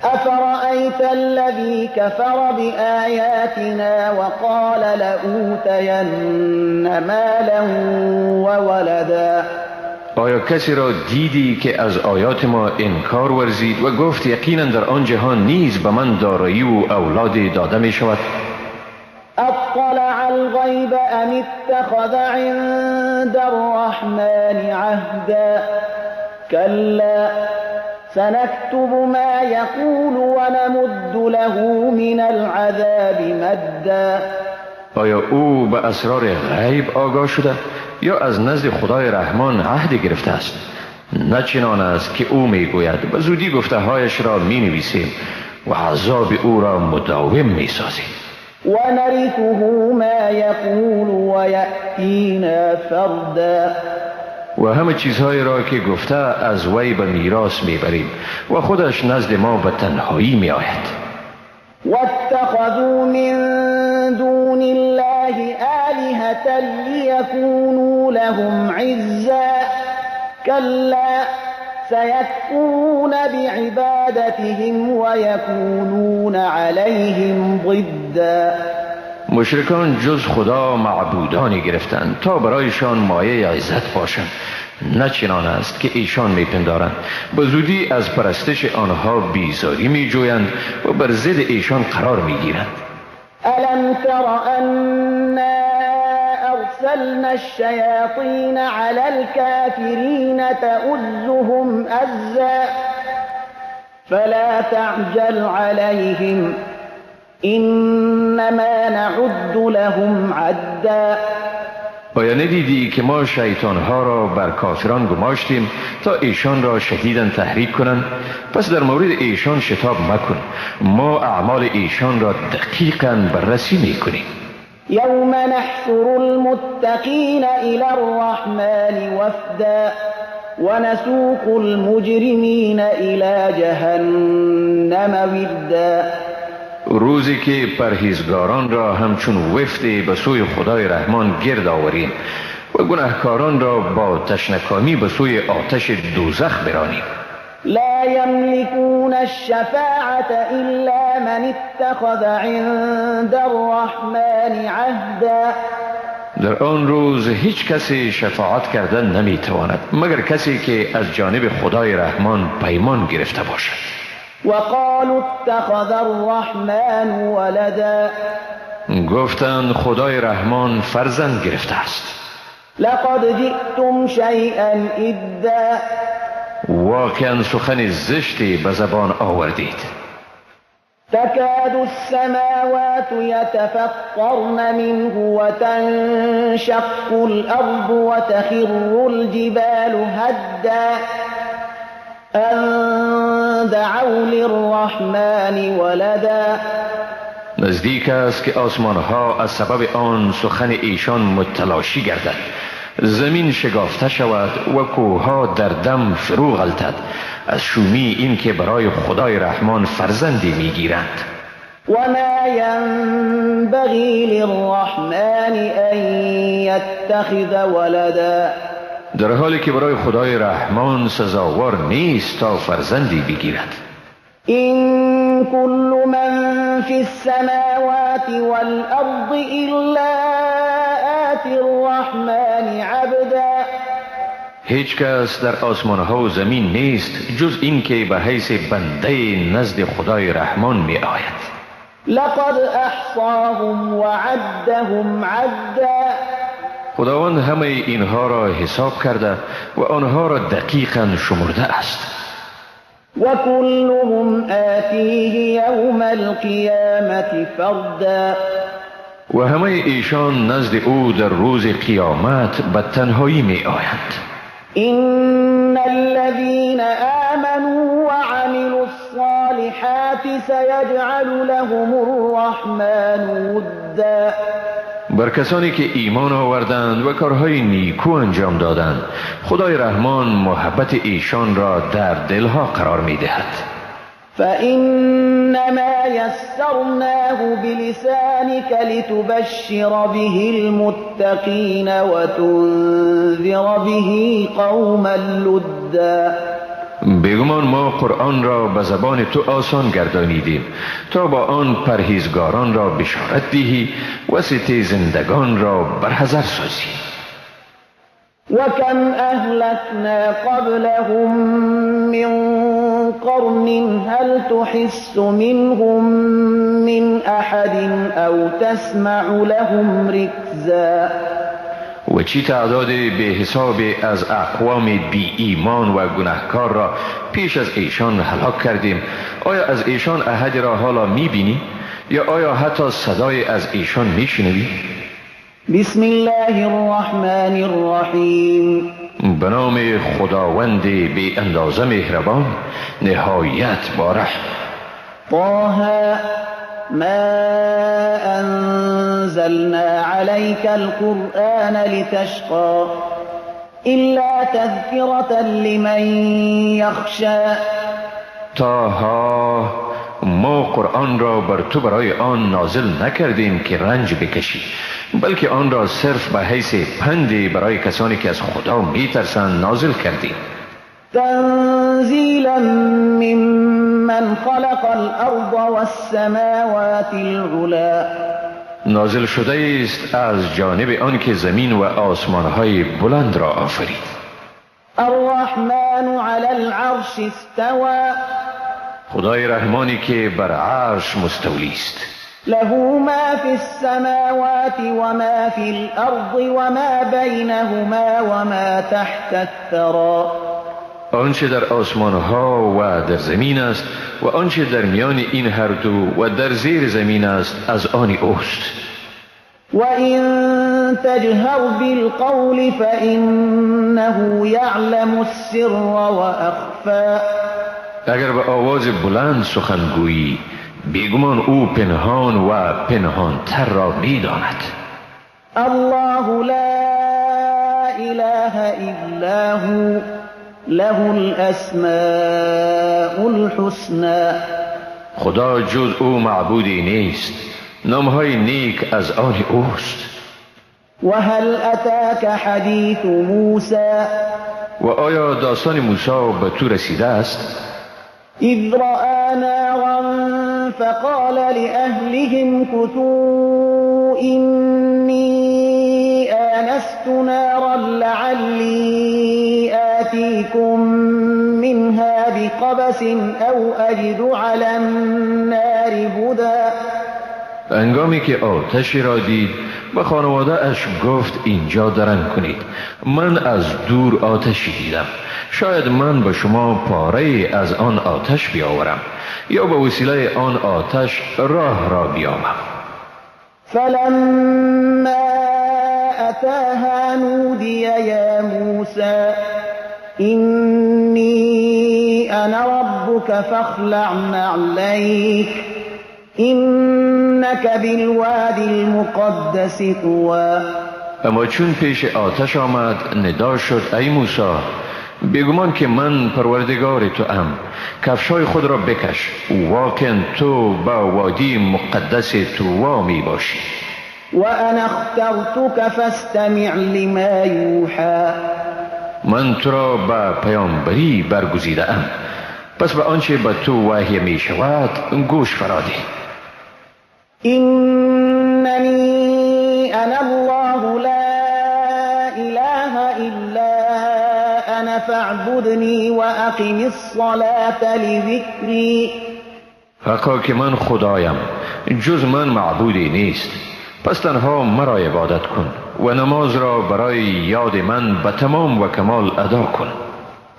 A: أفرأيت الذي كفر بآياتنا وقال لأوتين مالا وولدا.
B: آیا کسی را دیدی که از آیات ما انکار ورزید و گفت یقینا در آن جهان نیز به من دارایی و اولاد داده می شود؟
A: اطلع الغیب ام اتخذ عند الرحمن عهدا كلا سنكتب ما يقول ونمد له من العذاب مدا.
B: آیا او به اسرار غیب آگاه شده یا از نزد خدای رحمان عهد گرفته است؟ نه چنان است که او میگوید، به زودی گفته هایش را می نویسیم و عذاب او را مداوم می سازیم.
A: ونرثه ما يقول ويأتينا فردا.
B: و همه چیزهایی را که گفته از وی به میراث میبریم و خودش نزد ما به تنهایی میآید.
A: واتخذوا من دون الله آلهة ليكونوا لهم عزا كلا سيكفرون بعبادتهم ويكونون عليهم ضدا.
B: مشرکان جز خدا معبودانی گرفتند تا برایشان مایه عزت باشند. نه چنان است که ایشان میپندارند. به زودی از پرستش آنها بیزاری میجویند و بر ضد ایشان قرار میگیرند.
A: الم تر انا ارسلنا الشیاطین علی الكافرین تؤزهم ازا. فلا تعجل عليهم إنما نعد لهم عدا.
B: آیا ندیدی که ما شیطانها را بر کافران گماشتیم تا ایشان را شدیداً تحریک کنند؟ پس در مورد ایشان شتاب مکن، ما اعمال ایشان را دقیقاً بررسی میکنیم.
A: یوم نحشر المتقین الی الرحمن وفدا ونسوق المجرمین الی جهنم وردا.
B: روزی که پرهیزگاران را همچون وفد به سوی خدای رحمان گرد آوریم و گناهکاران را با تشنکامی به سوی آتش دوزخ برانیم.
A: لا یملکون الشفاعة الا من اتخذ عند الرحمن عهدا.
B: در آن روز هیچ کسی شفاعت کردن نمیتواند مگر کسی که از جانب خدای رحمان پیمان گرفته باشد.
A: وقالوا اتخذ الرحمن ولدا.
B: گفتند خدای رحمان فرزند گرفته است.
A: لقد جئتم شیئا ادا.
B: واقعا سخن زشتی به زبان آوردید.
A: تكاد السماوات يتفطرن منه وتنشق الأرض وتخر الجبال هدا أن دعوا للرحمن ولدا.
B: نزدیک است که آسمانها از سبب آن سخن ایشان متلاشی گردد، زمین شگافته شود و کوهها در دم فرو غلتد از شومی این که برای خدای رحمان فرزندی میگیرند.
A: و ما ینبغی للرحمن ان یتخذ ولدا.
B: در حالی که برای خدای رحمان سزاوار نیست تا فرزندی بگیرد.
A: این كل من فی السماوات والارض الا آتی الرحمن عبدا.
B: هیچ کس در آسمان ها و زمین نیست جز این که به حیث بنده نزد خدای رحمان می آید.
A: لقد احصاهم وعدهم عدا.
B: خداوند همه اینها را حساب کرده و آنها را دقیقاً شمرده است.
A: و کلهم آتیه یوم القیامة فردا.
B: و همه ایشان نزد او در روز قیامت به تنهایی می آیند.
A: إن الذين آمنوا وعملوا الصالحات سيجعل لهم الرحمن ودا.
B: بر کسانی که ایمان آوردند و کارهای نیکو انجام دادند، خدای رحمان محبت ایشان را در دلها قرار می دهد.
A: فإنما يسرناه بلسانك لتبشر به المتقين وتنذر به قوما لدا.
B: بیگمان ما قرآن را به زبان تو آسان گردانیدیم تا با آن پرهیزگاران را بشارت دهی و ستیزندگان را برحذر سازی.
A: وكم أهلكنا قبلهم من قرن هل تحس منهم من أحد أو تسمع لهم ركزا.
B: و چی تعداد به حساب از اقوام بی ایمان و گناهکار را پیش از ایشان هلاک کردیم، آیا از ایشان احد را حالا میبینی یا آیا حتی صدای از ایشان میشنوی؟
A: بسم الله الرحمن الرحیم.
B: به نام خداوند بی اندازه مهربان نهایت با رحم.
A: طه ما أنزلنا عليك القرآن لتشقى إلا تذكرة لمن يخشى.
B: طه ما قرآن را بر تو برای آن نازل نکردیم که رنج بکشی، بلکه آن را صرف به حیث پندی برای کسانی که از خدا میترسند نازل کردیم.
A: تنزیلا ممن خلق الارض والسماوات العلا.
B: نازل شده است از جانب آن که زمین و آسمانهای بلند را آفرید.
A: الرحمن علی العرش استوى.
B: خدای رحمانی که بر عرش مستولی است.
A: له ما فی السماوات و ما فی الارض و ما بینهما و ما تحت الثرى.
B: آنچه در آسمان ها و در زمین است و آنچه در میان این هر دو و در زیر زمین است از آن اوست.
A: وَإِن تَجْهَرْ بِالْقَوْلِ فَإِنَّهُ يَعْلَمُ السِّرَّ وَأَخْفَى.
B: اگر به آواز بلند سخنگویی بیگمان او پنهان و پنهان تر را میداند.
A: الله لا إله إلا هو له الأسماء الحسنى.
B: خدا جز او معبودی نیست، نامهای نیک از آن اوست.
A: وهل أتاك حدیث موسى.
B: و آیا داستان موسی به تو رسیده است؟
A: إذ رأى نارا فقال لأهلهم كثوا إني آنست نارا لعلي آتيكم منها بقبس أو أجد على النار هدى.
B: هنگامی که آتشی را دید به خانواده اش گفت اینجا درنگ کنید، من از دور آتشی دیدم، شاید من به شما پاره از آن آتش بیاورم یا به وسیله آن آتش راه را بیابم.
A: فلما أتاها نودي يا موسى إني أنا ربك فاخلع نعليك إنك بالوادي المقدس طوى.
B: اما چون پیش آتش آمد ندا شد ای موسی، بیگمان که من پروردگار تو ام، کفشای خود را بکش، واقعا تو با وادی مقدس طوی می باشی.
A: وأنا اخترتك فاستمع لما يوحى.
B: من تو را به پیامبری برگزیده ام، پس به آنچه به تو وحی می شود گوش فراده.
A: إنني أنا الله لا إله إلا أنا فاعبدني وأقم الصلاة لذكري.
B: حقا که من خدایم، جز من معبودی نیست، پس تنها مرا عبادت کن و نماز را برای یاد من به تمام و کمال ادا کن.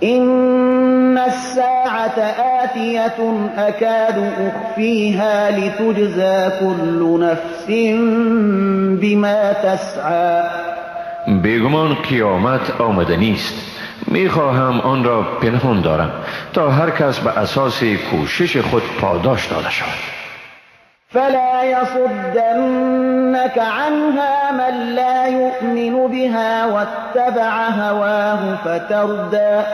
A: إن الساعة آتية أكاد أخفيها لتجزى كل نفس بما تسعى.
B: بیگمان قیامت آمده نیست، میخواهم آن را پنهان دارم تا هر کس به اساس کوشش خود پاداش داده شود.
A: فلا يصدنك عنها من لا يؤمن بها واتبع هواه فتردى.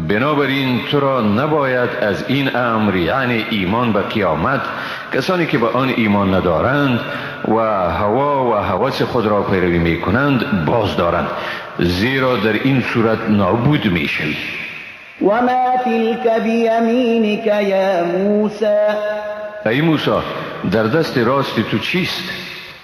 B: بنابراین تو را نباید از این امر، یعنی ایمان به قیامت، کسانی که به آن ایمان ندارند و هوا و هوس خود را پیروی می کنند باز دارند، زیرا در این صورت نابود می شوی.
A: وما تلك بیمینک یا موسی.
B: ای موسی، در دست راست تو چیست؟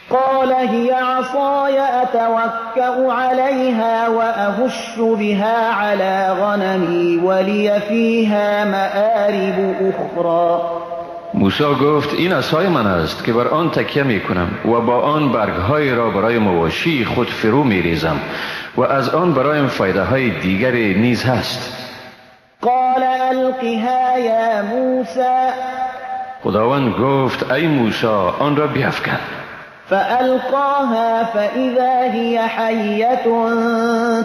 A: قال هي عصای أتوكأ عليها وأهش بها على غنمي ولي فيها مآرب أخرى.
B: موسی گفت این عصای من است که بر آن تکیه می کنم و با آن برگهای را برای مواشی خود فرو می ریزم و از آن برایم فایده های دیگر نیز هست.
A: قال ألقها یا موسی.
B: خداوند گفت ای موسی آن را بیفکن.
A: فألقاها فإذا هي حية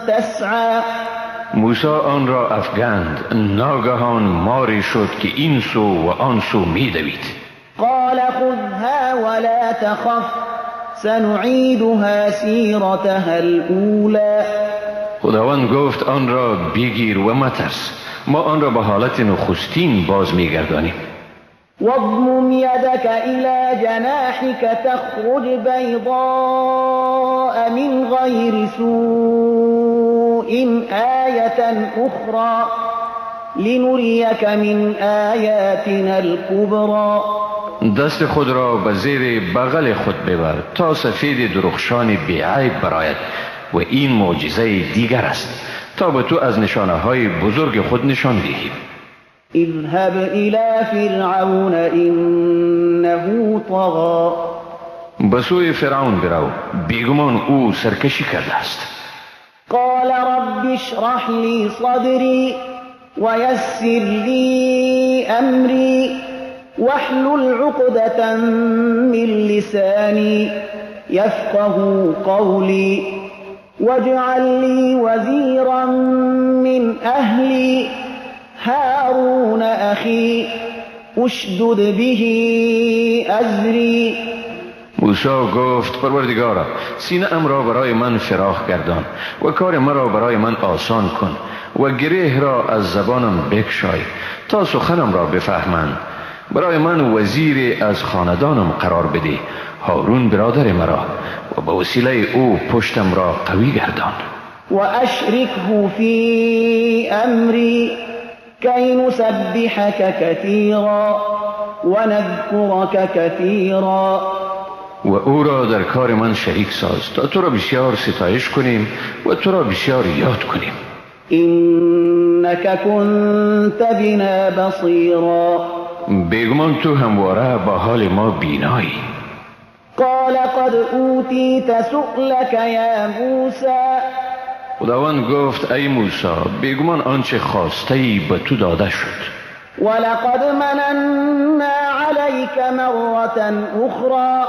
A: تسعى.
B: موسی آن را افگند، ناگهان ماری شد که این سو و آن سو میدوید.
A: قال خذها ولا تخف سنعيدها سيرتها الأولى.
B: خداوند گفت آن را بگیر و مترس، ما آن را به حالت نخستین باز میگردانیم.
A: واضمم يدك إلى جناحك تخرج بيضاء من غير سوء آية أخرى لنريك من آياتنا الكبرى.
B: دست خود را به زیر بغل خود ببر تا سفید درخشان بی‌عیب برآید و این معجزه دیگر است تا به تو از نشانه های بزرگ خود نشان دهیم.
A: اذهب الى فرعون انه طغى.
B: به سوی فرعون برو، بیگمان او سرکشی کرده است.
A: قال رب اشرح لي صدري. ويسر لي أمري واحلل عقدة من لساني يفقه قولي واجعل لي وزيرا من أهلي هارون أخي اشدد به أزري.
B: موسی گفت پروردگارا، سینه ام را برای من فراخ گردان و کار مرا برای من آسان کن و گره را از زبانم بکشای تا سخنم را بفهمند. برای من وزیر از خاندانم قرار بده، هارون برادر مرا، و به وسیله او پشتم را قوی گردان.
A: و اشرکه فی امری کی نسبحک کثیرا و نذکرک کثیرا.
B: و او را در کار من شریک ساز تا تو را بسیار ستایش کنیم و تو را بسیار یاد کنیم.
A: انک کنت بنا بصیرا.
B: بیگمان تو همواره با حال ما بینایی.
A: قال قد اوتیت سؤلک یا موسی.
B: خداوند گفت ای موسی، بیگمان آنچه خواسته‌ای به تو داده شد.
A: ولقد مننا علیک مرة اخرى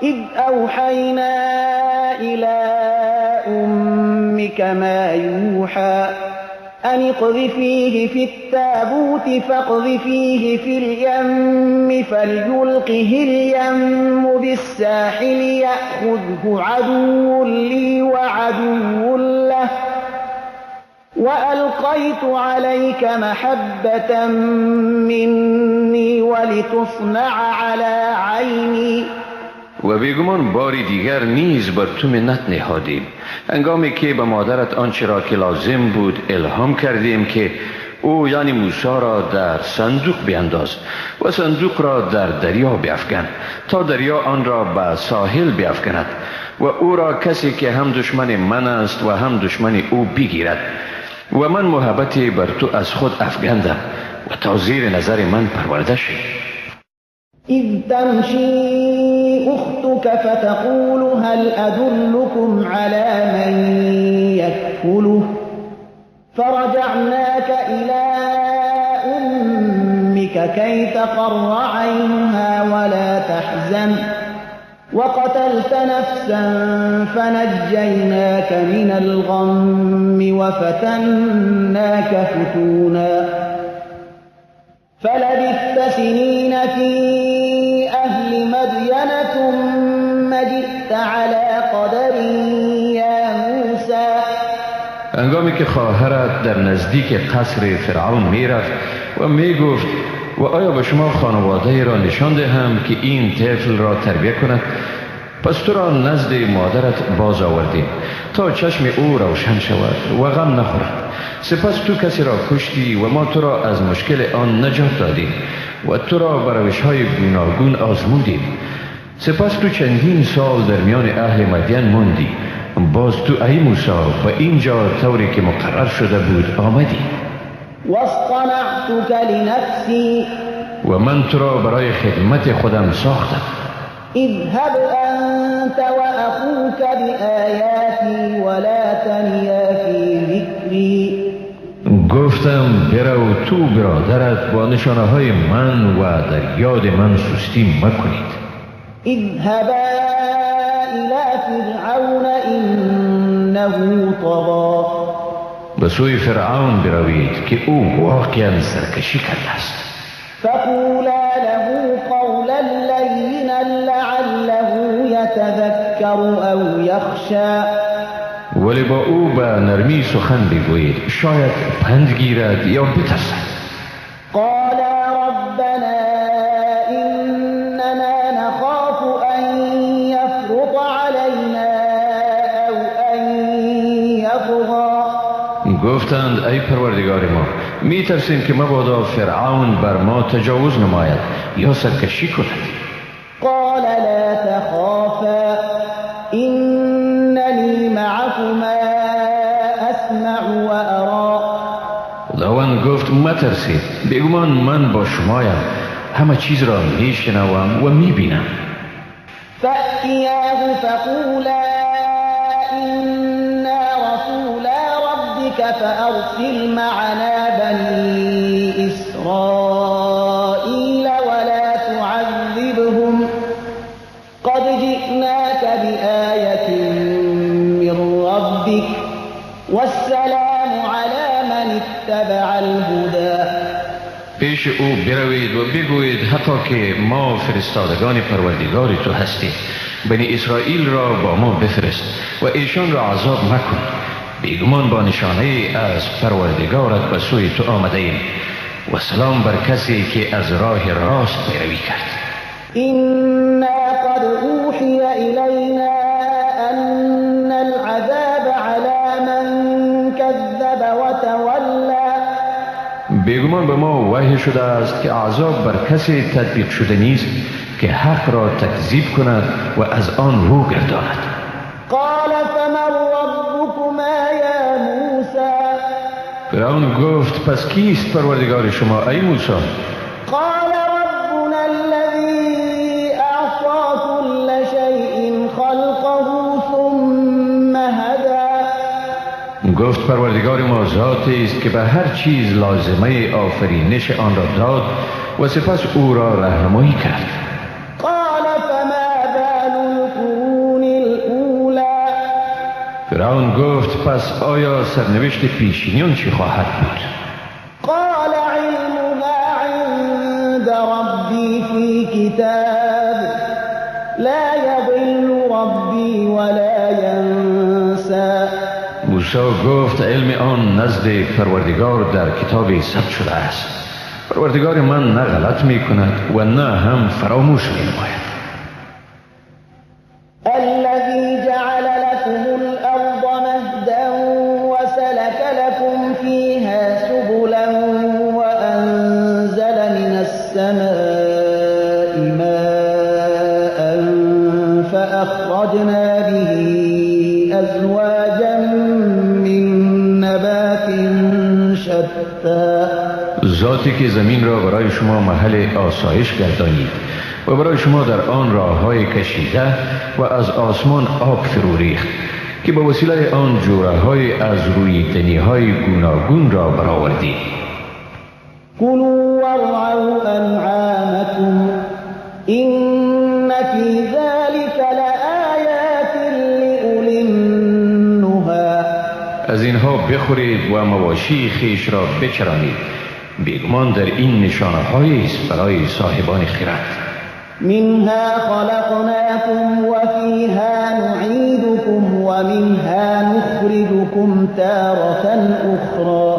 A: اذ اوحینا الى امک ما یوحى أن اقذفيه في التابوت فاقذفيه في اليم فليلقه اليم بالساحل يأخذه عدو لي وعدو له وألقيت عليك محبة مني ولتصنع على عيني.
B: و بیگمان باری دیگر نیز بر تو منت نهادیم، هنگامی که به مادرت آنچه را که لازم بود الهام کردیم که او یعنی موسی را در صندوق بینداز و صندوق را در دریا بیفکن تا دریا آن را به ساحل بیفکند و او را کسی که هم دشمن من است و هم دشمن او بگیرد و من محبتی بر تو از خود افگندم و تا زیر نظر من پرورده شی.
A: اذ تمشی اختك فتقول هل ادلكم على من يكفله فرجعناك الى امك كي تقر عينها ولا تحزن وقتلت نفسا فنجيناك من الغم وفتناك فتونا فلبثت سنين في أهل مدين ثم جئت على قدر يا موسى.
B: هنگامی که خواهرت در نزدیک قصر فرعون میرفت و میگفت و آیا به شما خانواده را نشان دهم که این طفل را تربیه کند؟ پس تو را نزد مادرت باز آوردیم تا چشم او روشن شود و غم نخورد. سپس تو کسی را کشتی و ما تو را از مشکل آن نجات دادیم و تو را به روش‌های گوناگون آزمودیم. سپس تو چندین سال در میان اهل مدین ماندی. باز تو ای موسی به اینجا طوری که مقرر شده بود آمدی.
A: واصطنعتك لنفسی.
B: و من تو را برای خدمت خودم ساختم.
A: اذهب انت واخوك بآیاتی ولا تنیا فی ذکری.
B: گفتم برو تو برادرت با نشانه های من و در یاد من سستی مکنید.
A: اذهبا الى فرعون انه طغى.
B: به سوی فرعون بروید که او واقعا سرکشی کرده است.
A: فقولا له قولا لینا لعله یتذکر او یخشى.
B: ولی با او به نرمی سخن بگویید، شاید پند گیرد یا بترسد.
A: قالا ربنا اننا نخاف ان یفرط علینا او ان یطغی.
B: گفتند ای پروردگار ما، می ترسیم که مبادا فرعون بر ما تجاوز نماید یا سرکشی کند.
A: قال لا تخافا اننی معكما اسمع و ارا.
B: خداوند گفت مترسید، بیگمان من با شمایم، همه چیز را میشنوم و میبینم.
A: فأتیاه فقولا انا رسولا ربك فأرسل معنا بني إسرائيل ولا تعذبهم قد جئناك بآية من ربك والسلام على من اتبع الهدى.
B: پیش او بروید و بگویید حتی که ما فرستادگان پروردگار تو هستیم، بنی اسرائیل را با ما بفرست و ایشان را عذاب مکن. بیگمان با نشانه از پروردگارت به سوی تو آمده ایم و سلام بر کسی که از راه راست پیروی کرد.
A: إنا قد أوحي إلينا أن العذاب على من كذب وتولى.
B: بیگمان به ما وحی شده است که عذاب بر کسی تطبیق شده نیست که حق را تکذیب کند و از آن رو گرداند.
A: قال فمن ربكما یا موسی؟
B: فرعون گفت پس کیست پروردگار شما ای موسی؟
A: قال ربنا الذی اعطى كل شیء خلقه ثم هدى.
B: گفت پروردگار ما ذاتی است که به هر چیز لازمه آفرینش آن را داد و سپس او را راهنمایی کرد.
A: قال فما بال القرون الاولى؟
B: فرعون گفت پس آیا سرنوشت پیشینیان چی خواهد بود؟
A: قال علمها عند ربی فی کتاب لا یضل ربی ولا ینسى.
B: موسی گفت علم آن نزد پروردگار در کتاب ثبت شده است. پروردگار من نه غلط می کند و نه هم فراموش می نماید.
A: الذي جعل لكم الأرض مهدا وسلك لكم فيها سبلا وأنزل من السماء ماء فأخرجنا به أزواجا من نبات شتى.
B: ذاتی که زمین را برای شما محل آسایش گردانید و برای شما در آن راه‌های کشیده و از آسمان آب فرو ریخت که به وسیله آن جوره‌های از رویدنی‌های گوناگون را برآوردید.
A: كلوا وارعوا أنعامكم إن في ذلك لآيات لأولي النهى.
B: از اینها بخورید و مواشی خویش را بچرانید، بیگمان در این نشانه‌هایی است برای صاحبان خرد.
A: منها خلقناكم وفيها نعيدكم ومنها نخرجكم تارة أخرى.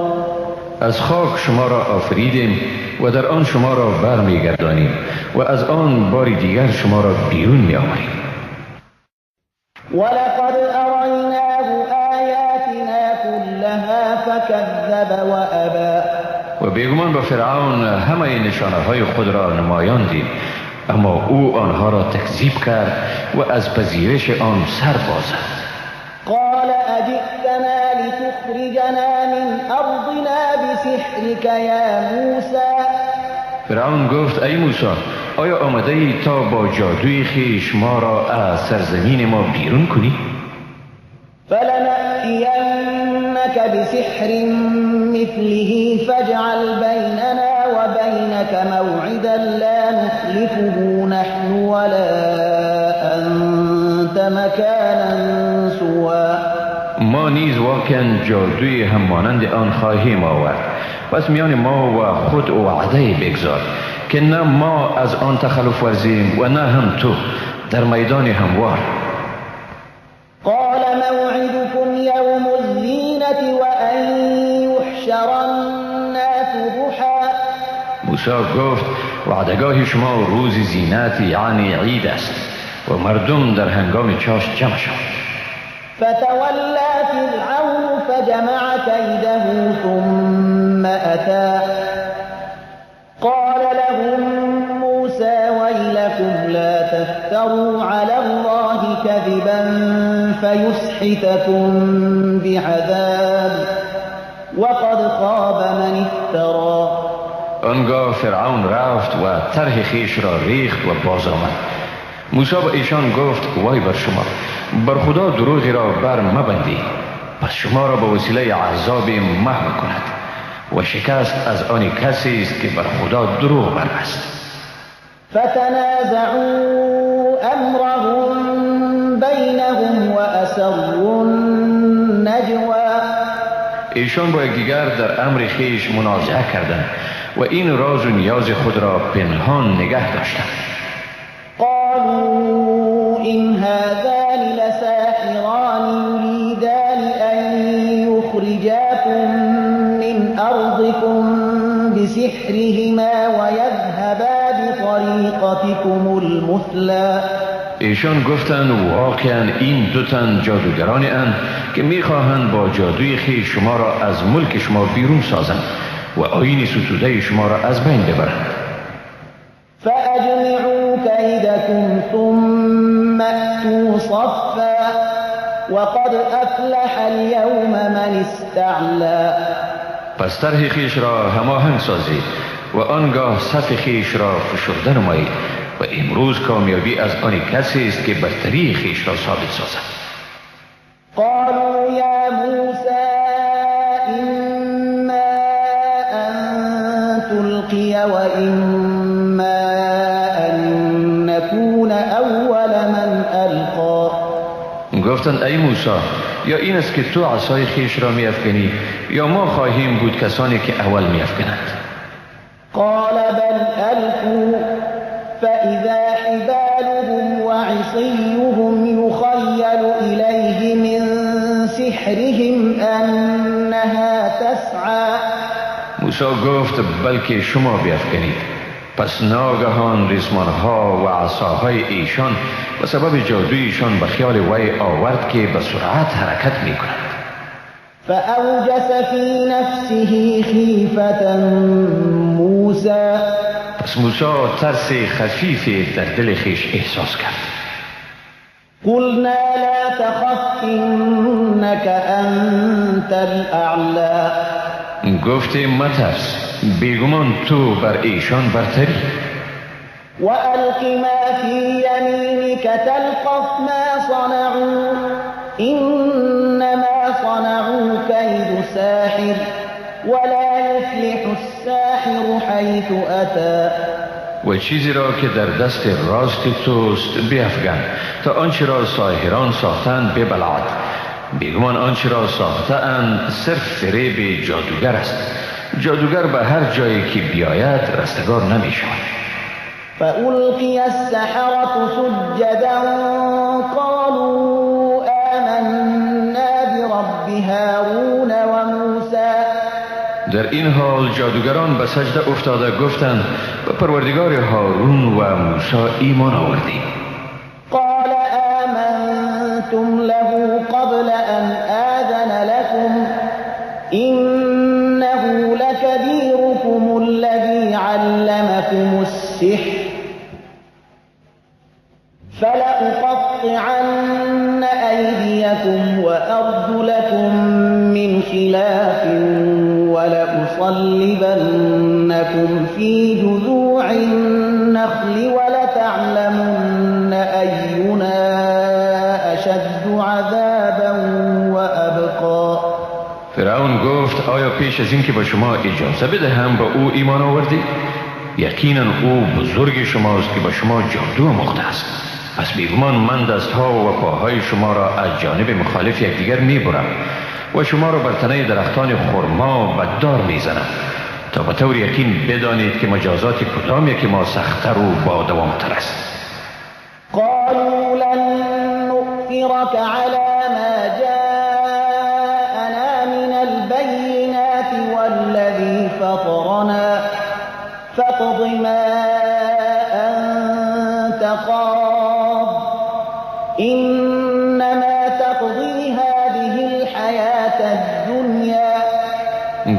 B: از خاک شما را آفریدیم و در آن شما را برمیگردانیم و از آن بار دیگر شما را بیرون میآوریم.
A: ولقد أریناه آیاتنا كلها فكذب وأبى.
B: و بیگمان با فرعون همه نشانه های خود را نمایان دید، اما او آنها را تکذیب کرد و از پذیرش آن سر باز زد.
A: قال اجئتنا لتخرجنا من ارضنا بسحرك یا موسی؟
B: فرعون گفت ای موسی، آیا آمده ای تا با جادوی خویش ما را از سرزمین ما بیرون کنی؟
A: فلنأتینک بسحر مثله فاجعل بیننا وبینک موعدا لا نخلفه نحن ولا أنت مکانا سوی.
B: ما نیز واقعا جادوی هم مانند آن خواهیم آورد، پس میان ما و خود وعده بگذار که نه ما از آن تخلف ورزیم و نه هم تو در میدان هموار.
A: قال موعدكم يوم الزینة وأن يحشر الناس ضحى.
B: موسی گفت وعدگاه شما روز زینت یعنی عید است و مردم در هنگام چاشت جمع شوند.
A: فتولى فرعون فجمع كيده ثم أتى. قال لهم موسى ويلكم لا تفتروا على الله كذبا فيسحتكم بعذاب وقد خاب من افترى.
B: آنگاه فرعون رفت و طرح خویش را ریخت و باز آمد. موسی به ایشان گفت وای بر شما، بر خدا دروغی را بر مبندید، پس شما را به وسیله عذاب محو کند و شکست از آن کسی است که بر خدا دروغ بربست.
A: فتنازعوا امرهم بینهم واسروا النجوا.
B: ایشان با یکدیگر در امر خویش منازعه کردند و این راز و نیاز خود را پنهان نگه داشتند.
A: قالوا إن هذان لساحران يريدان أن يخرجاكم من أرضكم بسحرهما ويذهبا بطريقتكم المثلى.
B: ایشان گفتند واقعا این دو تن جادوگرانی اند که میخواهند با جادوی خویش شما را از ملک شما بیرون سازند و آیین ستوده شما را از بین ببرند.
A: فأجمعوا كيدكم ثم أتوا صفا وقد أفلح اليوم من استعلى.
B: پس طرح خویش را هماهنگ سازید و آنگاه صف خویش را فشرده نمایید و امروز کامیابی از آن کسی است که برتری خویش را ثابت سازد.
A: قالوا یا موسی اما ان تلقی و اما ان نکون اول من القی.
B: گفتند ای موسی، یا این است که تو عصای خویش را میافکنی یا ما خواهیم بود کسانی که اول میافکنند.
A: قال بل القوا فإذا حبالهم وعصيهم يخيل إليه من سحرهم أنها تسعى.
B: موسی گفت بلکه شما بیافکنید. پس ناگهان ریسمانها و عصاهای ایشان به سبب جادویشان به خیال وی آورد که به سرعت حرکت میکنند.
A: فأوجس في نفسه خیفة موسی.
B: پس موسی ترس خفیفی در دل خویش احساس کرد.
A: قلنا لا تخف انك انت الاعلى.
B: گفتیم مترس، بیگمان تو بر ایشان برتری.
A: وألق ما في يمينك تلقف ما صنعوا إنما صنعوا كيد ساحر ولا يفلح الساحر حيث أتى.
B: و چیزی را که در دست راست توست بیفگن تا آنچه را ساحران ساختند ببلعد. بیگمان آنچه را ساختند صرف فریب جادوگر است. جادوگر به هر جایی که بیاید رستگار نمی شود.
A: فألقي السحرة سجدا قالوا آمنا برب هارون وموسى.
B: در این حال جادوگران به سجده افتاده گفتند به پروردگار هارون و موسی ایمان آوردیم.
A: قال آمنتم له قبل أن آذن لكم إنه لكبيركم الذي علمكم السحر فلأقطعن أيديكم وأرجلكم من خلاف ولأصلبنكم في جذوع النخل ولتعلمن أينا أشد عذابا وأبقى.
B: فرعون گفت آیا پیش از اینکه با شما اجازه بدهم با او ایمان آوردید؟ یقینا او بزرگ شماست که با شما جادو آموخته است. پس بیگمان من دستها و پاهای شما را از جانب مخالف یکدیگر میبرم و شما را بر تنه درختان خرما به دار میزنم تا به طور یقین بدانید که مجازات کدام یکی ما سخت‌تر و با دوامتر است.
A: قالوا لن نؤثرك على ما جاءنا من البينات والذي فطرنا فاقض ما أنت قاض إنما تقضي هذه الحياة الدنيا.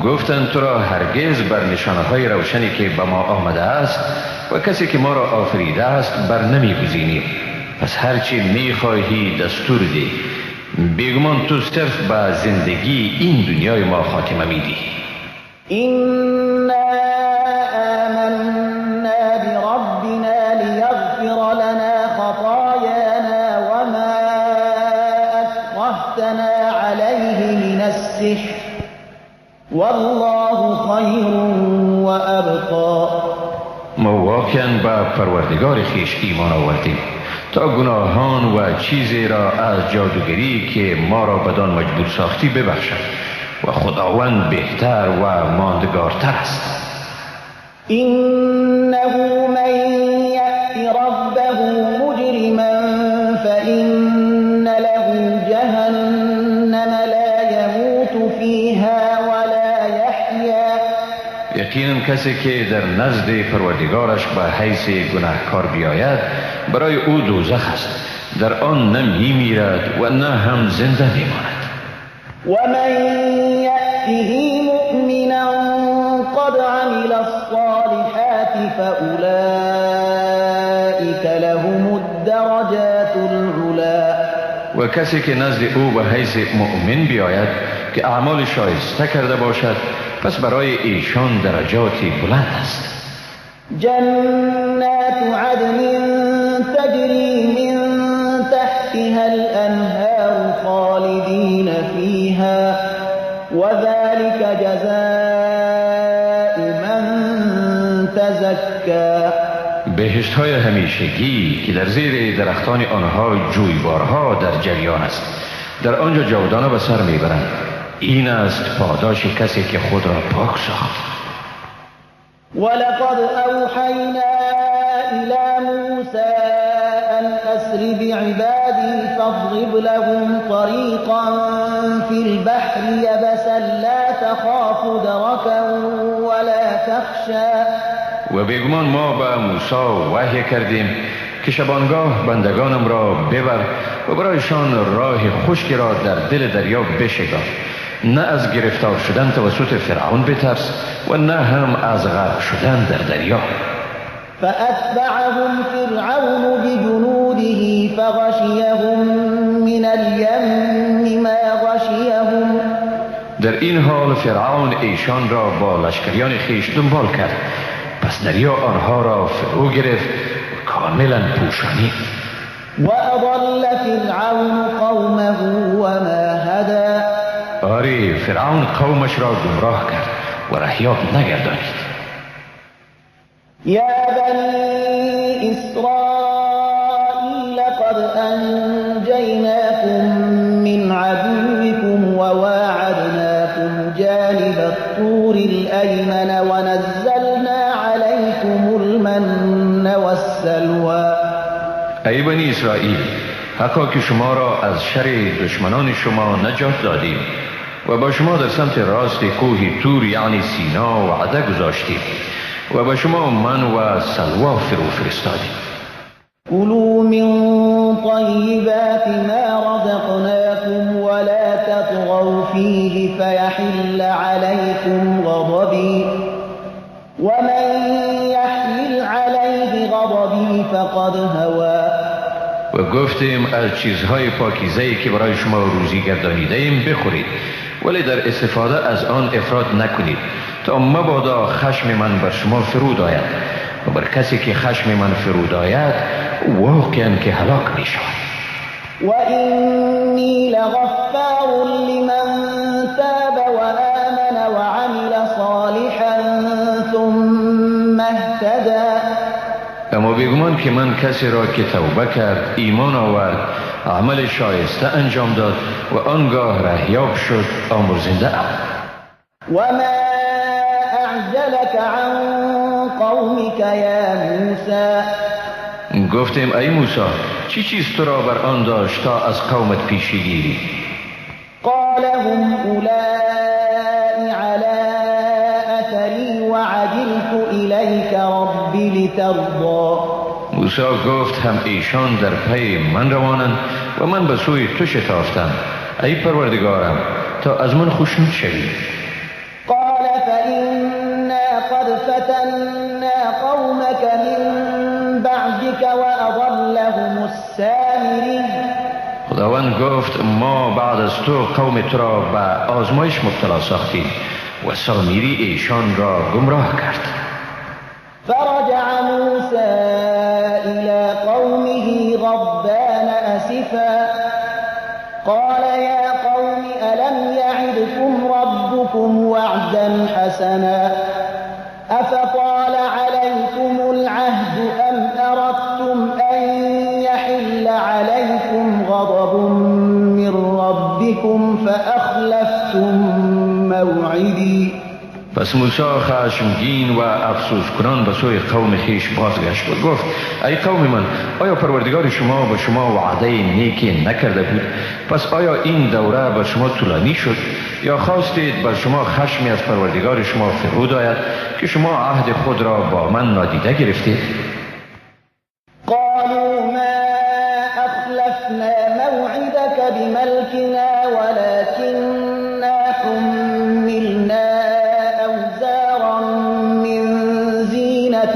B: گفتند تو را هرگز بر نشانه‌های روشنی که به ما آمده است و کسی که ما را آفریده است بر نمی‌گزینیم. پس هرچی می‌خواهی دستور ده. بیگمان تو صرف به زندگی این دنیای ما خاتمه میدی.
A: إنا آمنا بربنا ليغفر لنا خطايانا وما أكرهتنا عليه والله خیر وأبقى.
B: ما واقعا به پروردگار خویش ایمان آوردیم تا گناهان و چیزی را از جادوگری که ما را بدان مجبور ساختی ببخشد و خداوند بهتر و ماندگارتر است.
A: انه من یأت ربه مجرما فإن له جهنم لا يموت فيها ولا يحيا.
B: یقینا کسی که در نزد پروردگارش به حیث گناهکار بیاید برای او دوزخ است، در آن نه میمیرد و نه هم زنده میماند.
A: ومن یأته مؤمنا قد عمل الصالحات فأولئك لهم الدرجات العلا.
B: و کسی که نزد او به حیث مؤمن بیاید که اعمال شایسته کرده باشد، پس برای ایشان درجات بلند است.
A: جنات عدن تجری من تحتها الانهار خالدین فیها وذلك جزاء من تزکی.
B: بهشت های همیشگی که در زیر درختان آنها جویبارها در جریان است، در آنجا جاودانه به سر میبرند. این است پاداش کسی که خود را پاک ساخت.
A: ولقد اوحینا الى موسى ان اسر بعبادی فاضرب لهم طریقا فی البحر یبسا لا تخاف درکا ولا تخشى.
B: و بیگمان ما به موسی وحی کردیم که شبانگاه بندگانم را ببر و برایشان راه خشکی را در دل دریا بشگاف، نه از گرفتار شدن توسط فرعون بترس و نه هم از غرق شدن در دریا.
A: فأتبعهم فرعون بجنوده فغشیهم من الیم ما غشیهم.
B: در این حال فرعون ایشان را با لشکریان خویش دنبال کرد، پس دریا آنها را فرو گرفت و کاملا پوشانید.
A: وأضل فرعون قومه وما هدى.
B: آری، فرعون قومش را گمراه کرد و رهیاب نگردانید.
A: یا بنی اسرائیل قد انجیناکم من عدوکم وواعدناکم جانب الطور الایمن ونزلنا علیکم المن والسلوى.
B: ای بنی اسرائیل، حقا که شما را از شر دشمنان شما نجات دادیم و با شما در سمت راست کوه تور یعنی سینا وعده گذاشتیم و با شما من و سلوا فرو فرستادیم.
A: كلوا من طیبات ما رزقناكم ولا تطغوا فیه فیحل علیکم غضبی ومن یحلل علیه غضبی فقد هوی.
B: و گفتیم از چیزهای پاکیزه‌ای که برای شما روزی گردانیده‌ایم بخورید، ولی در استفاده از آن افراط نکنید تا مبادا خشم من بر شما فرود آید و بر کسی که خشم من فرود آید واقعا که هلاک می شود.
A: و اینی لغفار لمن تاب وآمن وعمل صالحا ثم اهتدى.
B: اما بیگمان که من کسی را که توبه کرد، ایمان آورد، عمل شایسته انجام داد و آنگاه رهیاب شد، آمرزنده ام.
A: و ما اعجلك عن قومك یا موسی.
B: گفتیم ای موسی، چی چیز تو را بر آن داشت تا از قومت پیشی گیری؟
A: قال هم اولئک علی اثری وعجلت الیک رب لترضی.
B: موسی گفت هم ایشان در پی من روانند و من به سوی تو شتافتم ای پروردگارم تا از من خوشنود شوی.
A: قال فإنا قد فتنا قومك من بعدك وأضلهم السامری.
B: خداوند گفت ما بعد از تو قوم تو را به آزمایش مبتلا ساختیم و سامیری ایشان را گمراه کرد.
A: فرجع موسى إلى قومه غضبان أسفا قال يا قوم ألم يعدكم ربكم ربكم وعدا حسنا أفطال عليكم العهد أم أردتم أن يحل عليكم غضب من ربكم فأخلفتم موعدي.
B: پس موسی خشمگین و افسوس کنان به سوی قوم خویش بازگشت و گفت ای قوم من، آیا پروردگار شما به شما وعده نیکی نکرده بود؟ پس آیا این دوره بر شما طولانی شد یا خواستید بر شما خشمی از پروردگار شما فرود آید که شما عهد خود را با من نادیده گرفتید؟
A: قالوا ما اخلفنا موعدك بملكنا ولكننا حملنا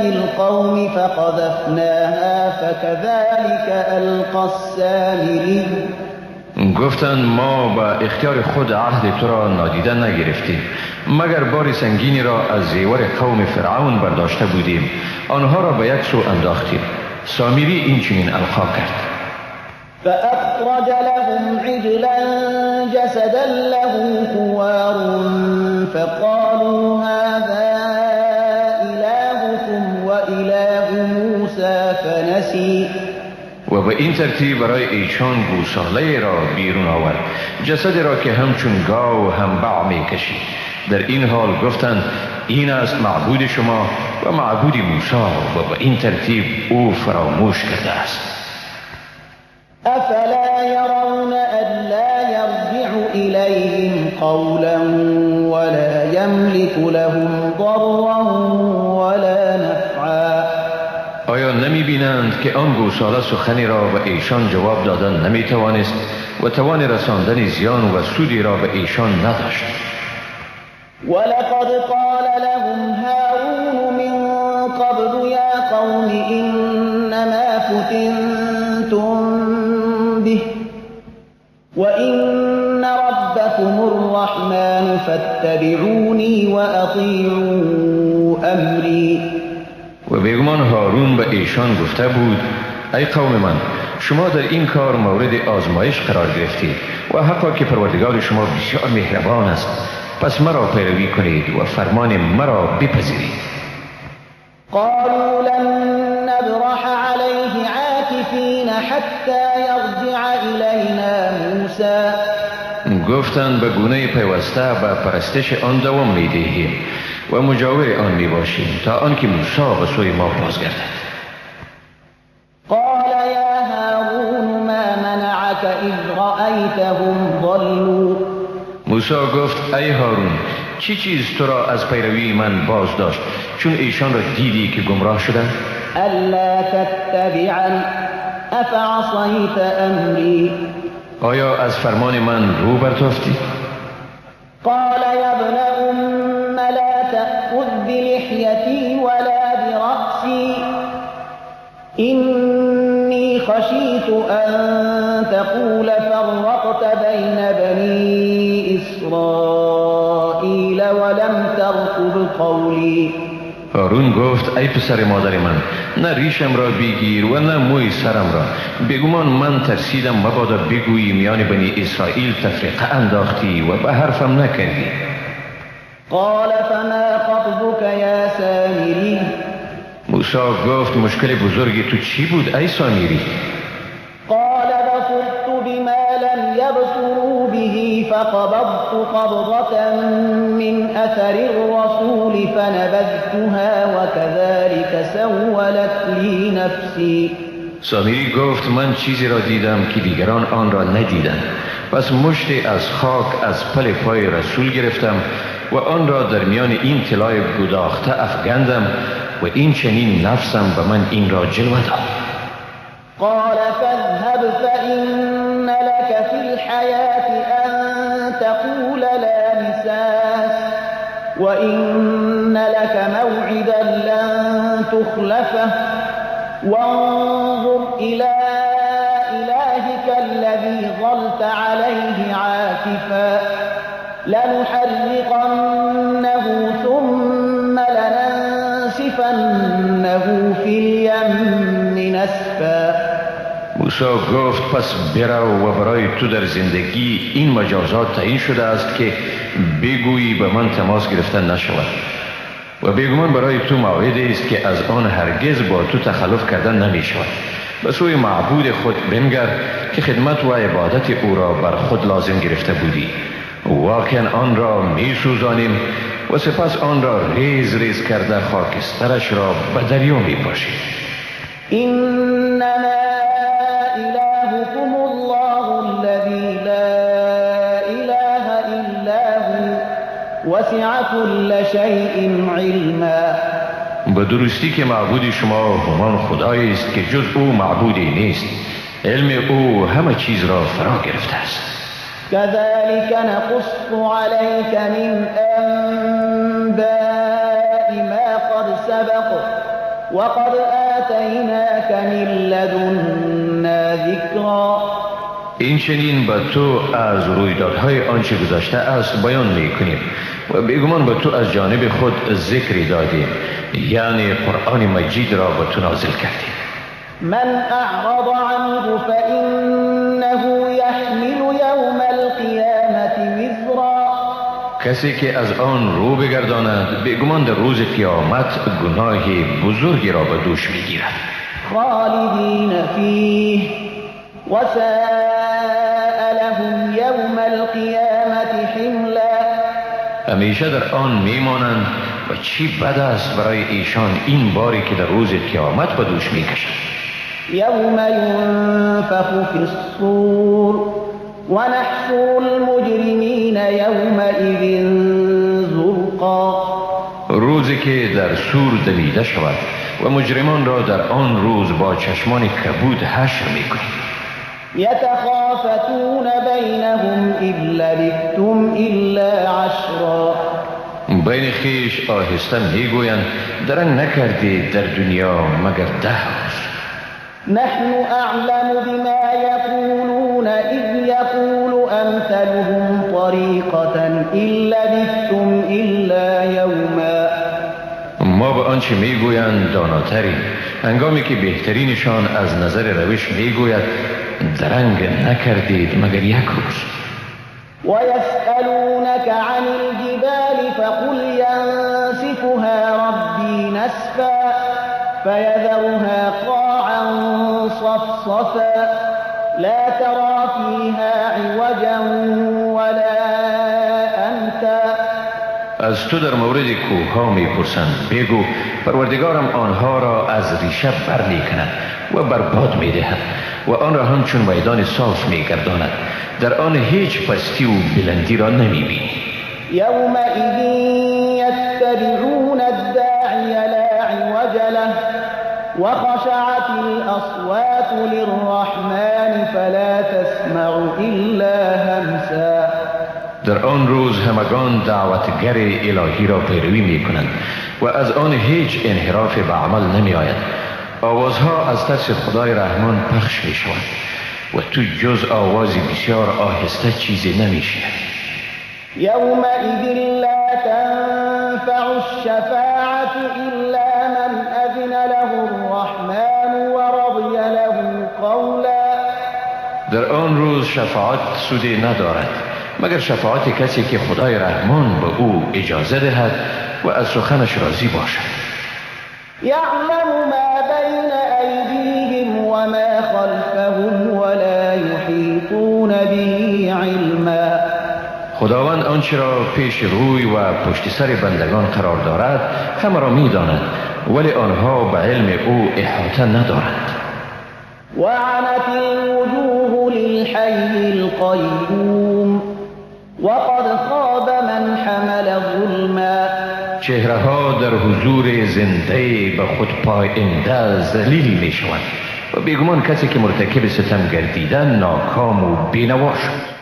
A: القوم فقذفناها فكذلك ألقى السامري.
B: گفتند ما با اختیار خود عهد تو را نادیده نگرفتیم، مگر بار سنگینی را از زیور قوم فرعون برداشته بودیم، آنها را به یک سو انداختیم. سامری این چنین القا کرد.
A: فأخرج لهم عجلا جسدا له خوار فقالوا هذا فنسی.
B: و به این ترتیب برای ایشان گوساله را بیرون آورد، جسد را که همچون گاو هم باع می کشید. در این حال گفتند این است معبود شما و معبود موسی، و به این ترتیب او فراموش کرده است.
A: افلا یرون الا یرجع الیهم قولا ولا یملک لهم ضرا ولا نفعا.
B: آیا نمی بینند که آن گوساله سخنی را به ایشان جواب دادن نمی توانست و توان رساندن زیان و سودی را به ایشان نداشت؟
A: ولقد قال لهم هارون من قبل یا قوم انما فتنتم به وان ربكم الرحمن فاتبعوني واطیعوا امری.
B: و بیگمان هارون به ایشان گفته بود ای قوم من، شما در این کار مورد آزمایش قرار گرفتید و حقا که پروردگار شما بسیار مهربان است، پس مرا پیروی کنید و فرمان مرا بپذیرید.
A: قالوا لن نبرح علیه عاکفین حتی یرجع الینا موسی.
B: گفتند به گونه پیوسته به پرستش آن دوام میدهیم و مجاور آن می باشیم تا آنکه موسی به سوی ما بازگردد.
A: قال یا هارون ما منعک اذ رأیتهم ضلوا.
B: موسی گفت ای هارون، چی چیز تو را از پیروی من باز داشت چون ایشان را دیدی که گمراه شدند؟
A: الا تتبعن افعصیت امری.
B: آیا از فرمان من رو برتافتی؟
A: قال یا ابن ام لا تأخذ بلحیتی ولا برأسی إني خشیت أن تقول فرقت بین بنی إسرائیل ولم ترقب قولی.
B: هارون گفت ای پسر مادر من، نه ریشم را بگیر و نه موی سرم را، بگمان من ترسیدم مبادا بگویی میان بنی اسرائیل تفرقه انداختی و به حرفم نکردی.
A: قال فما خطبك یا سامری.
B: موسی گفت مشکل بزرگی تو چی بود ای سامری؟
A: قال بصرت بما لم يبصروا به فقبضت قبضة من أثر الرسول فنبذتها وكذلك سولت لي نفسي.
B: سامری گفت من چیزی را دیدم که دیگران آن را ندیدند، پس مشتی از خاک از پل پای رسول گرفتم و آن را در میان این طلای گداخته افگندم و این چنین نفسم به من این را جلوه داد.
A: قال فاذهب فإن لك في الحياة أن تقول لا مساس وإن لك موعدا لن تخلفه وانظر إلى إلهك الذي ظلت عليه عاكفا لنحرقنه ثم لننسفنه في اليم نسفا.
B: موسی موسی گفت پس برو و برای تو در زندگی این مجازات تعیین شده است که بگویی به من تماس گرفتن نشود و بیگمان برای تو موعدی است که از آن هرگز با تو تخلف کردن نمی شود. به سوی معبود خود بنگر که خدمت و عبادت او را بر خود لازم گرفته بودی. واقعا آن را می سوزانیم و سپس آن را ریز ریز کرده خاکسترش را به دریا می پاشیم.
A: انما الهكم الله الذي لا اله الا هو وسع كل شيء علما.
B: به درستی که معبود شما همان خدایی است که جز او معبودی نیست. علم او همه چیز را فرا گرفته است.
A: كذلك نقص عليك من أنباء ما قد سبق وقد آتيناك من لدنا ذكرا.
B: این چنین به تو از رویدادهای آنچه گذشته است بیان میکنیم و بیگمان به تو از جانب خود ذکری دادیم، یعنی قرآن مجید را به تو نازل کردیم.
A: من اعرض عنه فإنه يحمل يوم القيامة وزرا.
B: کسی که از آن رو بگرداند بیگمان در روز قیامت گناه بزرگی را به دوش میگیرد.
A: خالدین فیه وساء لهم یوم القیامة حملا.
B: همیشه در آن میمانند و چی بد است برای ایشان این باری که در روز قیامت به دوش میکشند.
A: یوم ینفخ فی الصور ونحشر المجرمین یومئذ زرقا.
B: روزی که در سور دمیده شود و مجرمان را در آن روز با چشمان کبود حشر میکنیم.
A: یتخافتون بینهم ان لبثتم الا عشرا.
B: بین خویش آهسته میگویند درنگ نکردید در دنیا مگر 10 روز.
A: نحن اعلم بما یقولون اذ یقول امثلهم طریقة ان لبثتم الا یوما.
B: ما به آنچه میگویند داناتریم، هنگامی که بهترینشان از نظر روش میگوید درنگ نکردید مگر یک روز.
A: ويسألونك عن الجبال فقل ينسفها ربي نسفا فيذرها قاعا صفصفا لا ترى فيها عوجا ولا أمتا.
B: از تو در مورد کوه‌ها میپرسند، بگو پروردگارم آنها را از ریشه برمیکند و برباد میدهد و آن را همچون میدان صاف میگرداند، در آن هیچ پستی و بلندی را نمیبینی.
A: یومئذ یتبعون الداعی لا عوج له وخشعت الاصوات للرحمن فلا تسمع الا همسا.
B: در آن روز همگان دعوتگر الهی را پیروی میکنند و از آن هیچ انحراف به عمل نمی آید. آوازها از ترس خدای رحمان پخش می شوند و تو جز آوازی بسیار آهسته چیزی نمی شنوی.
A: یومئذ لا تنفع الشفاعة الا من اذن له الرحمن ورضی له قولا.
B: در آن روز شفاعت سودی ندارد مگر شفاعت کسی که خدای رحمان به او اجازه دهد و از سخنش راضی باشد.
A: یعلم ما بین ایدیهم وما خلفهم ولا یحیطون به علما.
B: خداوند آنچه را پیش روی و پشت سر بندگان قرار دارد همه را میداند، ولی آنها به علم او احاطه ندارند.
A: وعنت الوجوه للحی القیوم وقد خاب من حمل ظلما.
B: چهره ها در حضور زنده به خود پاینده ذلیل می شوند و بیگمان کسی که مرتکب ستم گردیده ناکام و بینوا شد.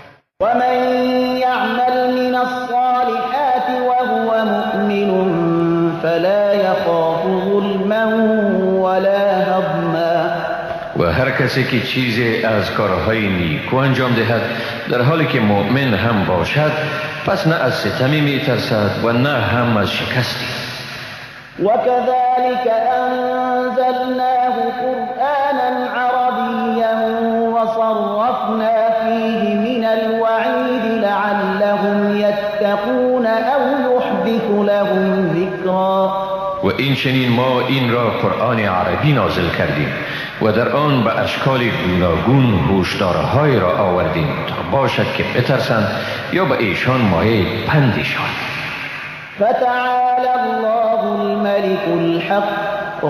A: و من یعمل من الصالحات وهو مؤمن فلا یخاف ظلما ولا هضما.
B: و هر کسی که چیزی از کارهای نیکو انجام دهد در حالی که مؤمن هم باشد، پس نه از ستمی میترسد و نه هم از شکستی.
A: وكذلك أنزلناه قرآنا عربيا
B: این چنین ما این را قرآن عربی نازل کردیم و در آن به اشکال گوناگون هوشدارهای را آوردیم تا باشد که بترسند یا به ایشان مایه پندی شود.
A: فتعالى الله الملك الحق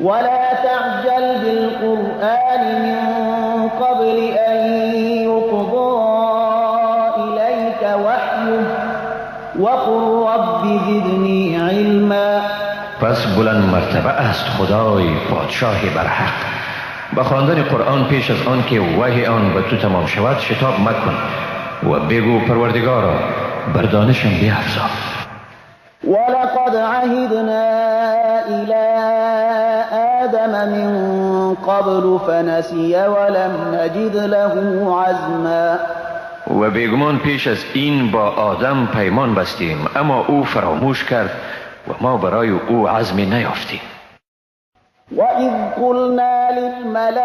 A: ولا تعجل بالقرآن من قبل أن يقضى إليك وحيه وقل رب زدني علما.
B: پس بلند مرتبه است خدای پادشاه برحق. با خواندن قرآن پیش از آن که وحی آن به تو تمام شود شتاب مکن و بگو پروردگارا بر دانشم بیفزا.
A: ولقد عهدنا إلى آدم من قبل فنسي ولم نجد له عزما.
B: و بیگمان پیش از این با آدم پیمان بستیم، اما او فراموش کرد و ما برای او عزم نیافتیم.
A: وإذ قلنا للملائكة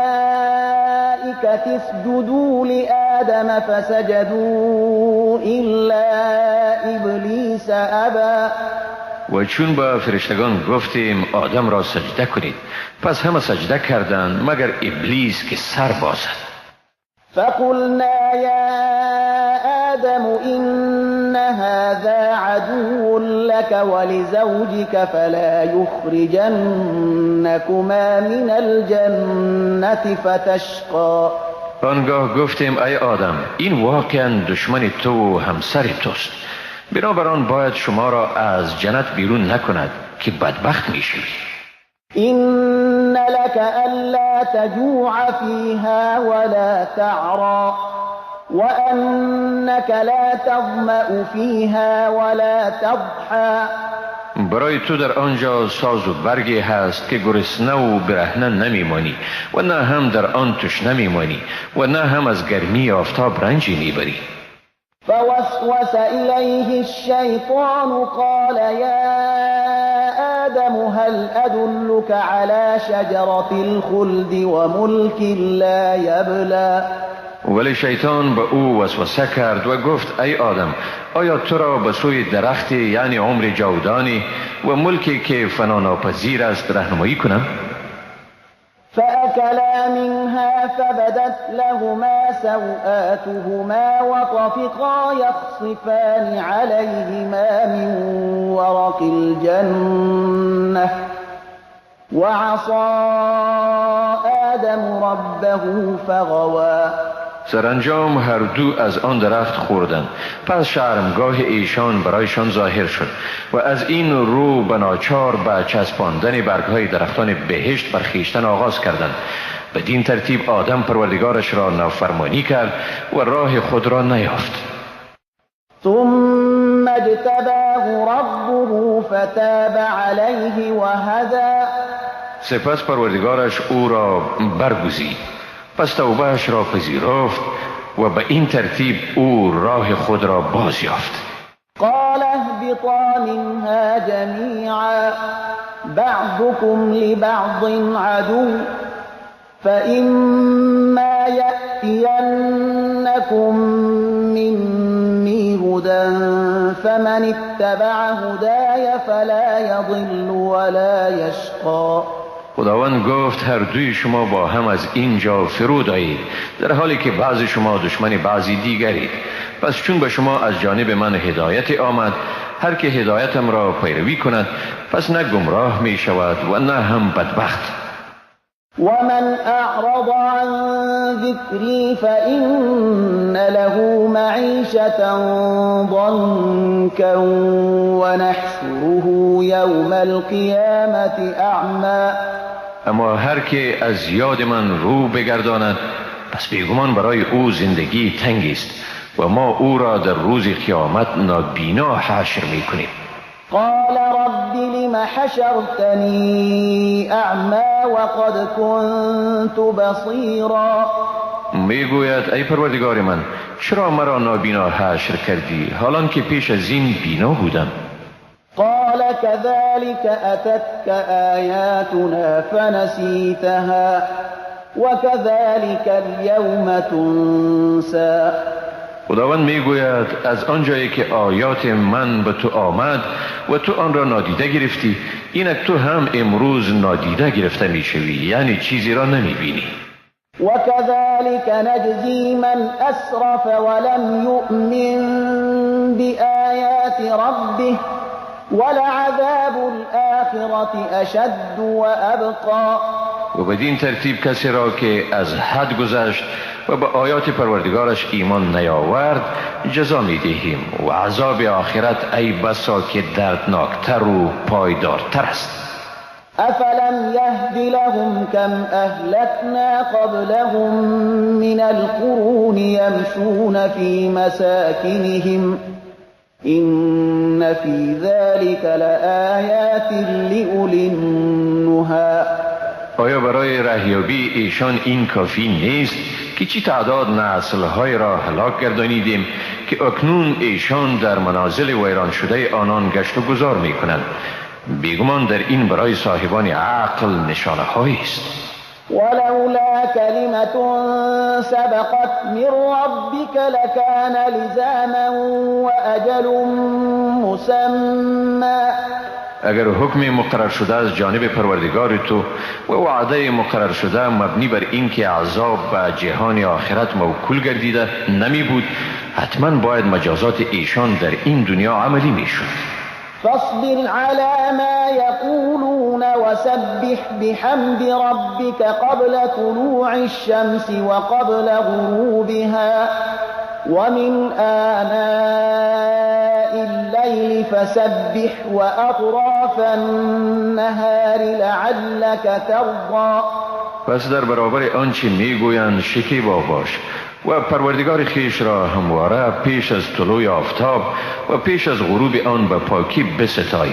A: اسجدوا لآدم فسجدوا إلا إبلیس أبى.
B: و چون با فرشتگان گفتیم آدم را سجده کنید، پس همه سجده کردند مگر ابلیس که سر بازد.
A: فقلنا يا آدم إن هذا عدو لك ولزوجك فلا يخرجنكما من الجنة فتشقى.
B: آنگاه گفتیم ای آدم، این واقعا دشمن تو و همسر توست، بنابراین باید شما را از جنت بیرون نکند که بدبخت میشوی.
A: إن لك ألا تجوع فيها ولا تعرى وأنك لا تظمأ فيها ولا تضحى.
B: برای تو در آنجا ساز و برگی هست که گرسنه و برهنه نمیمانی و نه هم در آن تشنه میمانی و نه هم از گرمی آفتاب رنجی میبری.
A: فوسوس إليه الشيطان قال يا آدم هل أدلك على شجرة الخلد وملك لا يبلى.
B: ولی شیطان به او وسوسه کرد و گفت ای آدم، آیا تو را به سوی درخت یعنی عمر جاودانی و ملکی که فنا ناپذیر است راهنمایی کنم؟
A: فأكلا منها فبدت لهما سوآتهما وطفقا يخصفان عليهما من ورق الجنة وعصى آدم ربه فغوى.
B: سرانجام هر دو از آن درخت خوردند، پس شرمگاه ایشان برایشان ظاهر شد و از این رو به ناچار به چسباندن برگهای درختان بهشت بر خویشتن آغاز کردند. بدین ترتیب آدم پروردگارش را نافرمانی کرد و راه خود را نیافت.
A: ثم اجتباه ربه فتاب علیه وهدی.
B: سپس پروردگارش او را برگزید، پس توبهش را پذیرفت و به این ترتیب او راه خود را باز یافت.
A: قال اهبطا منها جمیعا بعضكم لبعض عدو فإما یأتینکم منی هدى فمن اتبع هدای فلا یضل ولا یشقی.
B: خداوند گفت هر دوی شما با هم از اینجا فرود آیید، در حالی که بعض شما دشمن بعضی دیگرید. پس چون به شما از جانب من هدایت آمد، هر که هدایتم را پیروی کند پس نه گمراه می شود و نه هم بدبخت.
A: ومن اعرض عن ذکری فإن له معیشة ضنکا ونحشره یوم القیامة اعمی.
B: اما هر که از یاد من رو بگرداند پس بیگمان برای او زندگی تنگی است و ما او را در روز قیامت نابینا حشر میکنیم.
A: قال رب لم حشرتنی اعمی وقد كنت بصیرا.
B: میگوید ای پروردگار من، چرا مرا نابینا حشر کردی حالان که پیش از این بینا بودم؟
A: قال كذلك أتتك آياتنا فنسيتها وكذلك اليوم تنسى.
B: خداوند میگوید از آنجایی که آیات من به تو آمد و تو آن را نادیده گرفتی، اینک تو هم امروز نادیده گرفته میشوی، یعنی چیزی را نمیبینی.
A: وكذلك نجزي من أسرف ولم يؤمن بآيات ربه ولعذاب الآخرة أشد وأبقى.
B: و بدین ترتیب کسی را که از حد گذشت و به آیات پروردگارش ایمان نیاورد جزا میدهیم و عذاب آخرت ای بسا که دردناکتر و پایدارتر است.
A: أفلم يهد لهم كم أهلكنا قبلهم من القرون يمشون في مساكنهم إن في ذلك لآيات لأولي النهى.
B: آیا برای رهیابی ایشان این کافی نیست که چی تعداد نسل‌های را هلاک گردانیدیم که اکنون ایشان در منازل ویران شده آنان گشت و گذار می‌کنند؟ بیگمان در این برای صاحبان عقل نشانه هایی است.
A: ولولا کلمة سبقت من ربک لکان لزاما وأجل مسمى.
B: اگر حکم مقرر شده از جانب پروردگار تو و وعده مقرر شده مبنی بر اینکه عذاب به جهان آخرت موکول گردیده نمی بود، حتما باید مجازات ایشان در این دنیا عملی می شد.
A: فاصبر على ما يقولون وسبح بحمد ربك قبل طلوع الشمس وقبل غروبها ومن آناء الليل فسبح وأطراف النهار لعلك ترضى.
B: پس در برابر آنچه میگویند شکیبا باش و پروردگار خویش را همواره پیش از طلوع آفتاب و پیش از غروب آن به پاکی بستای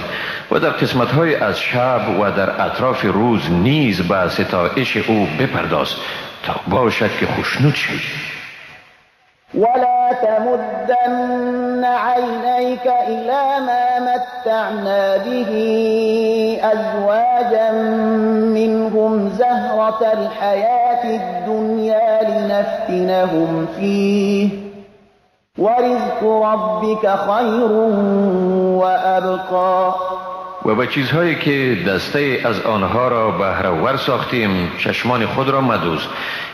B: و در قسمت‌های از شب و در اطراف روز نیز به ستایش او بپرداز تا باشد که خوشنود شوی.
A: ولا تمدن عینیک الی ما متعنا به ازواجا منهم زهرة الحیاة الدنیا لنفتنهم فیه ورزق ربک خیر وابقی.
B: و به چیزهایی که دسته از آنها را بهره ور ساختیم چشمان خود را مدوز،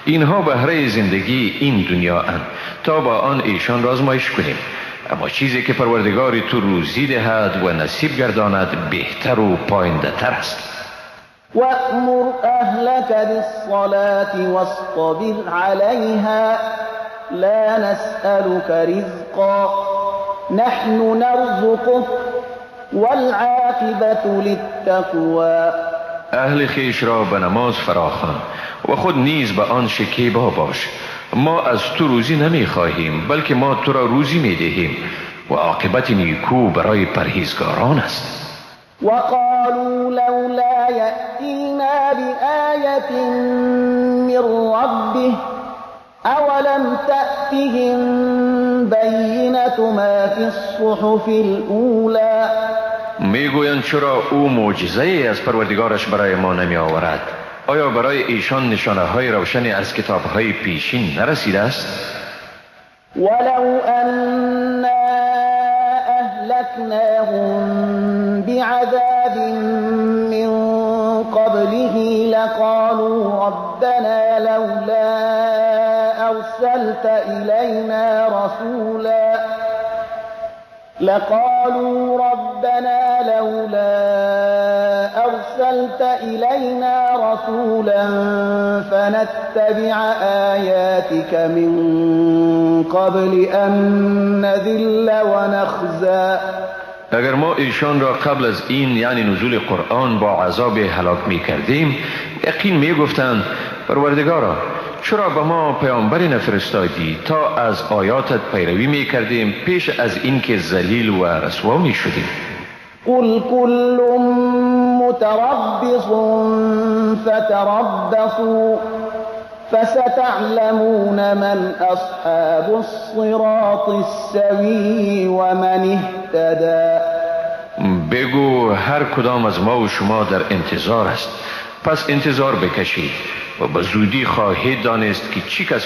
B: اینها بهره زندگی این دنیا اند تا با آن ایشان را آزمایش کنیم، اما چیزی که پروردگار تو روزی دهد و نصیب گرداند بهتر و پاینده تر است.
A: وأمر أهلك بالصلاة واصطبر عليها لا نسألك رزقا نحن نرزقك والعاقبة للتقوى.
B: اهل خیش را به نماز فراخوان و خود نیز به آن شکیبا باش. ما از تو روزی نمی خواهیم بلکه ما تو را روزی می دهیم و عاقبت نیکو برای پرهیزگاران است.
A: وقالوا لولا یأتینا بآیة من ربه اولم تأتهم بینة ما فی الصحف الأولى.
B: میگویند چرا او معجزه ای از پروردگارش برای ما نمی آورد؟ آیا برای ایشان نشانه های روشنی از کتاب های پیشین نرسیده است؟
A: ولو أنا أهلكناهم بعذاب من قبله لقالوا ربنا لولا أرسلت إلينا رسولا لقالوا ربنا لولا أرسلت إلينا رسولا فنتبع آياتك من قبل أن نذل ونخزى.
B: اگر ما ایشان را قبل از این یعنی نزول قرآن با عذاب هلاک می کردیم یقین می گفتند پروردگارا چرا به ما پیامبری نفرستادی تا از آیاتت پیروی می کردیم پیش از اینکه ذلیل و رسوا می شدیم؟
A: قل كل متربص فتربصوا فستعلمون من أصحاب الصراط السوي ومن اهتدى.
B: بگو هر کدام از ما و شما در انتظار است، پس انتظار بکشید و به زودی خواهید دانست که چی کسانی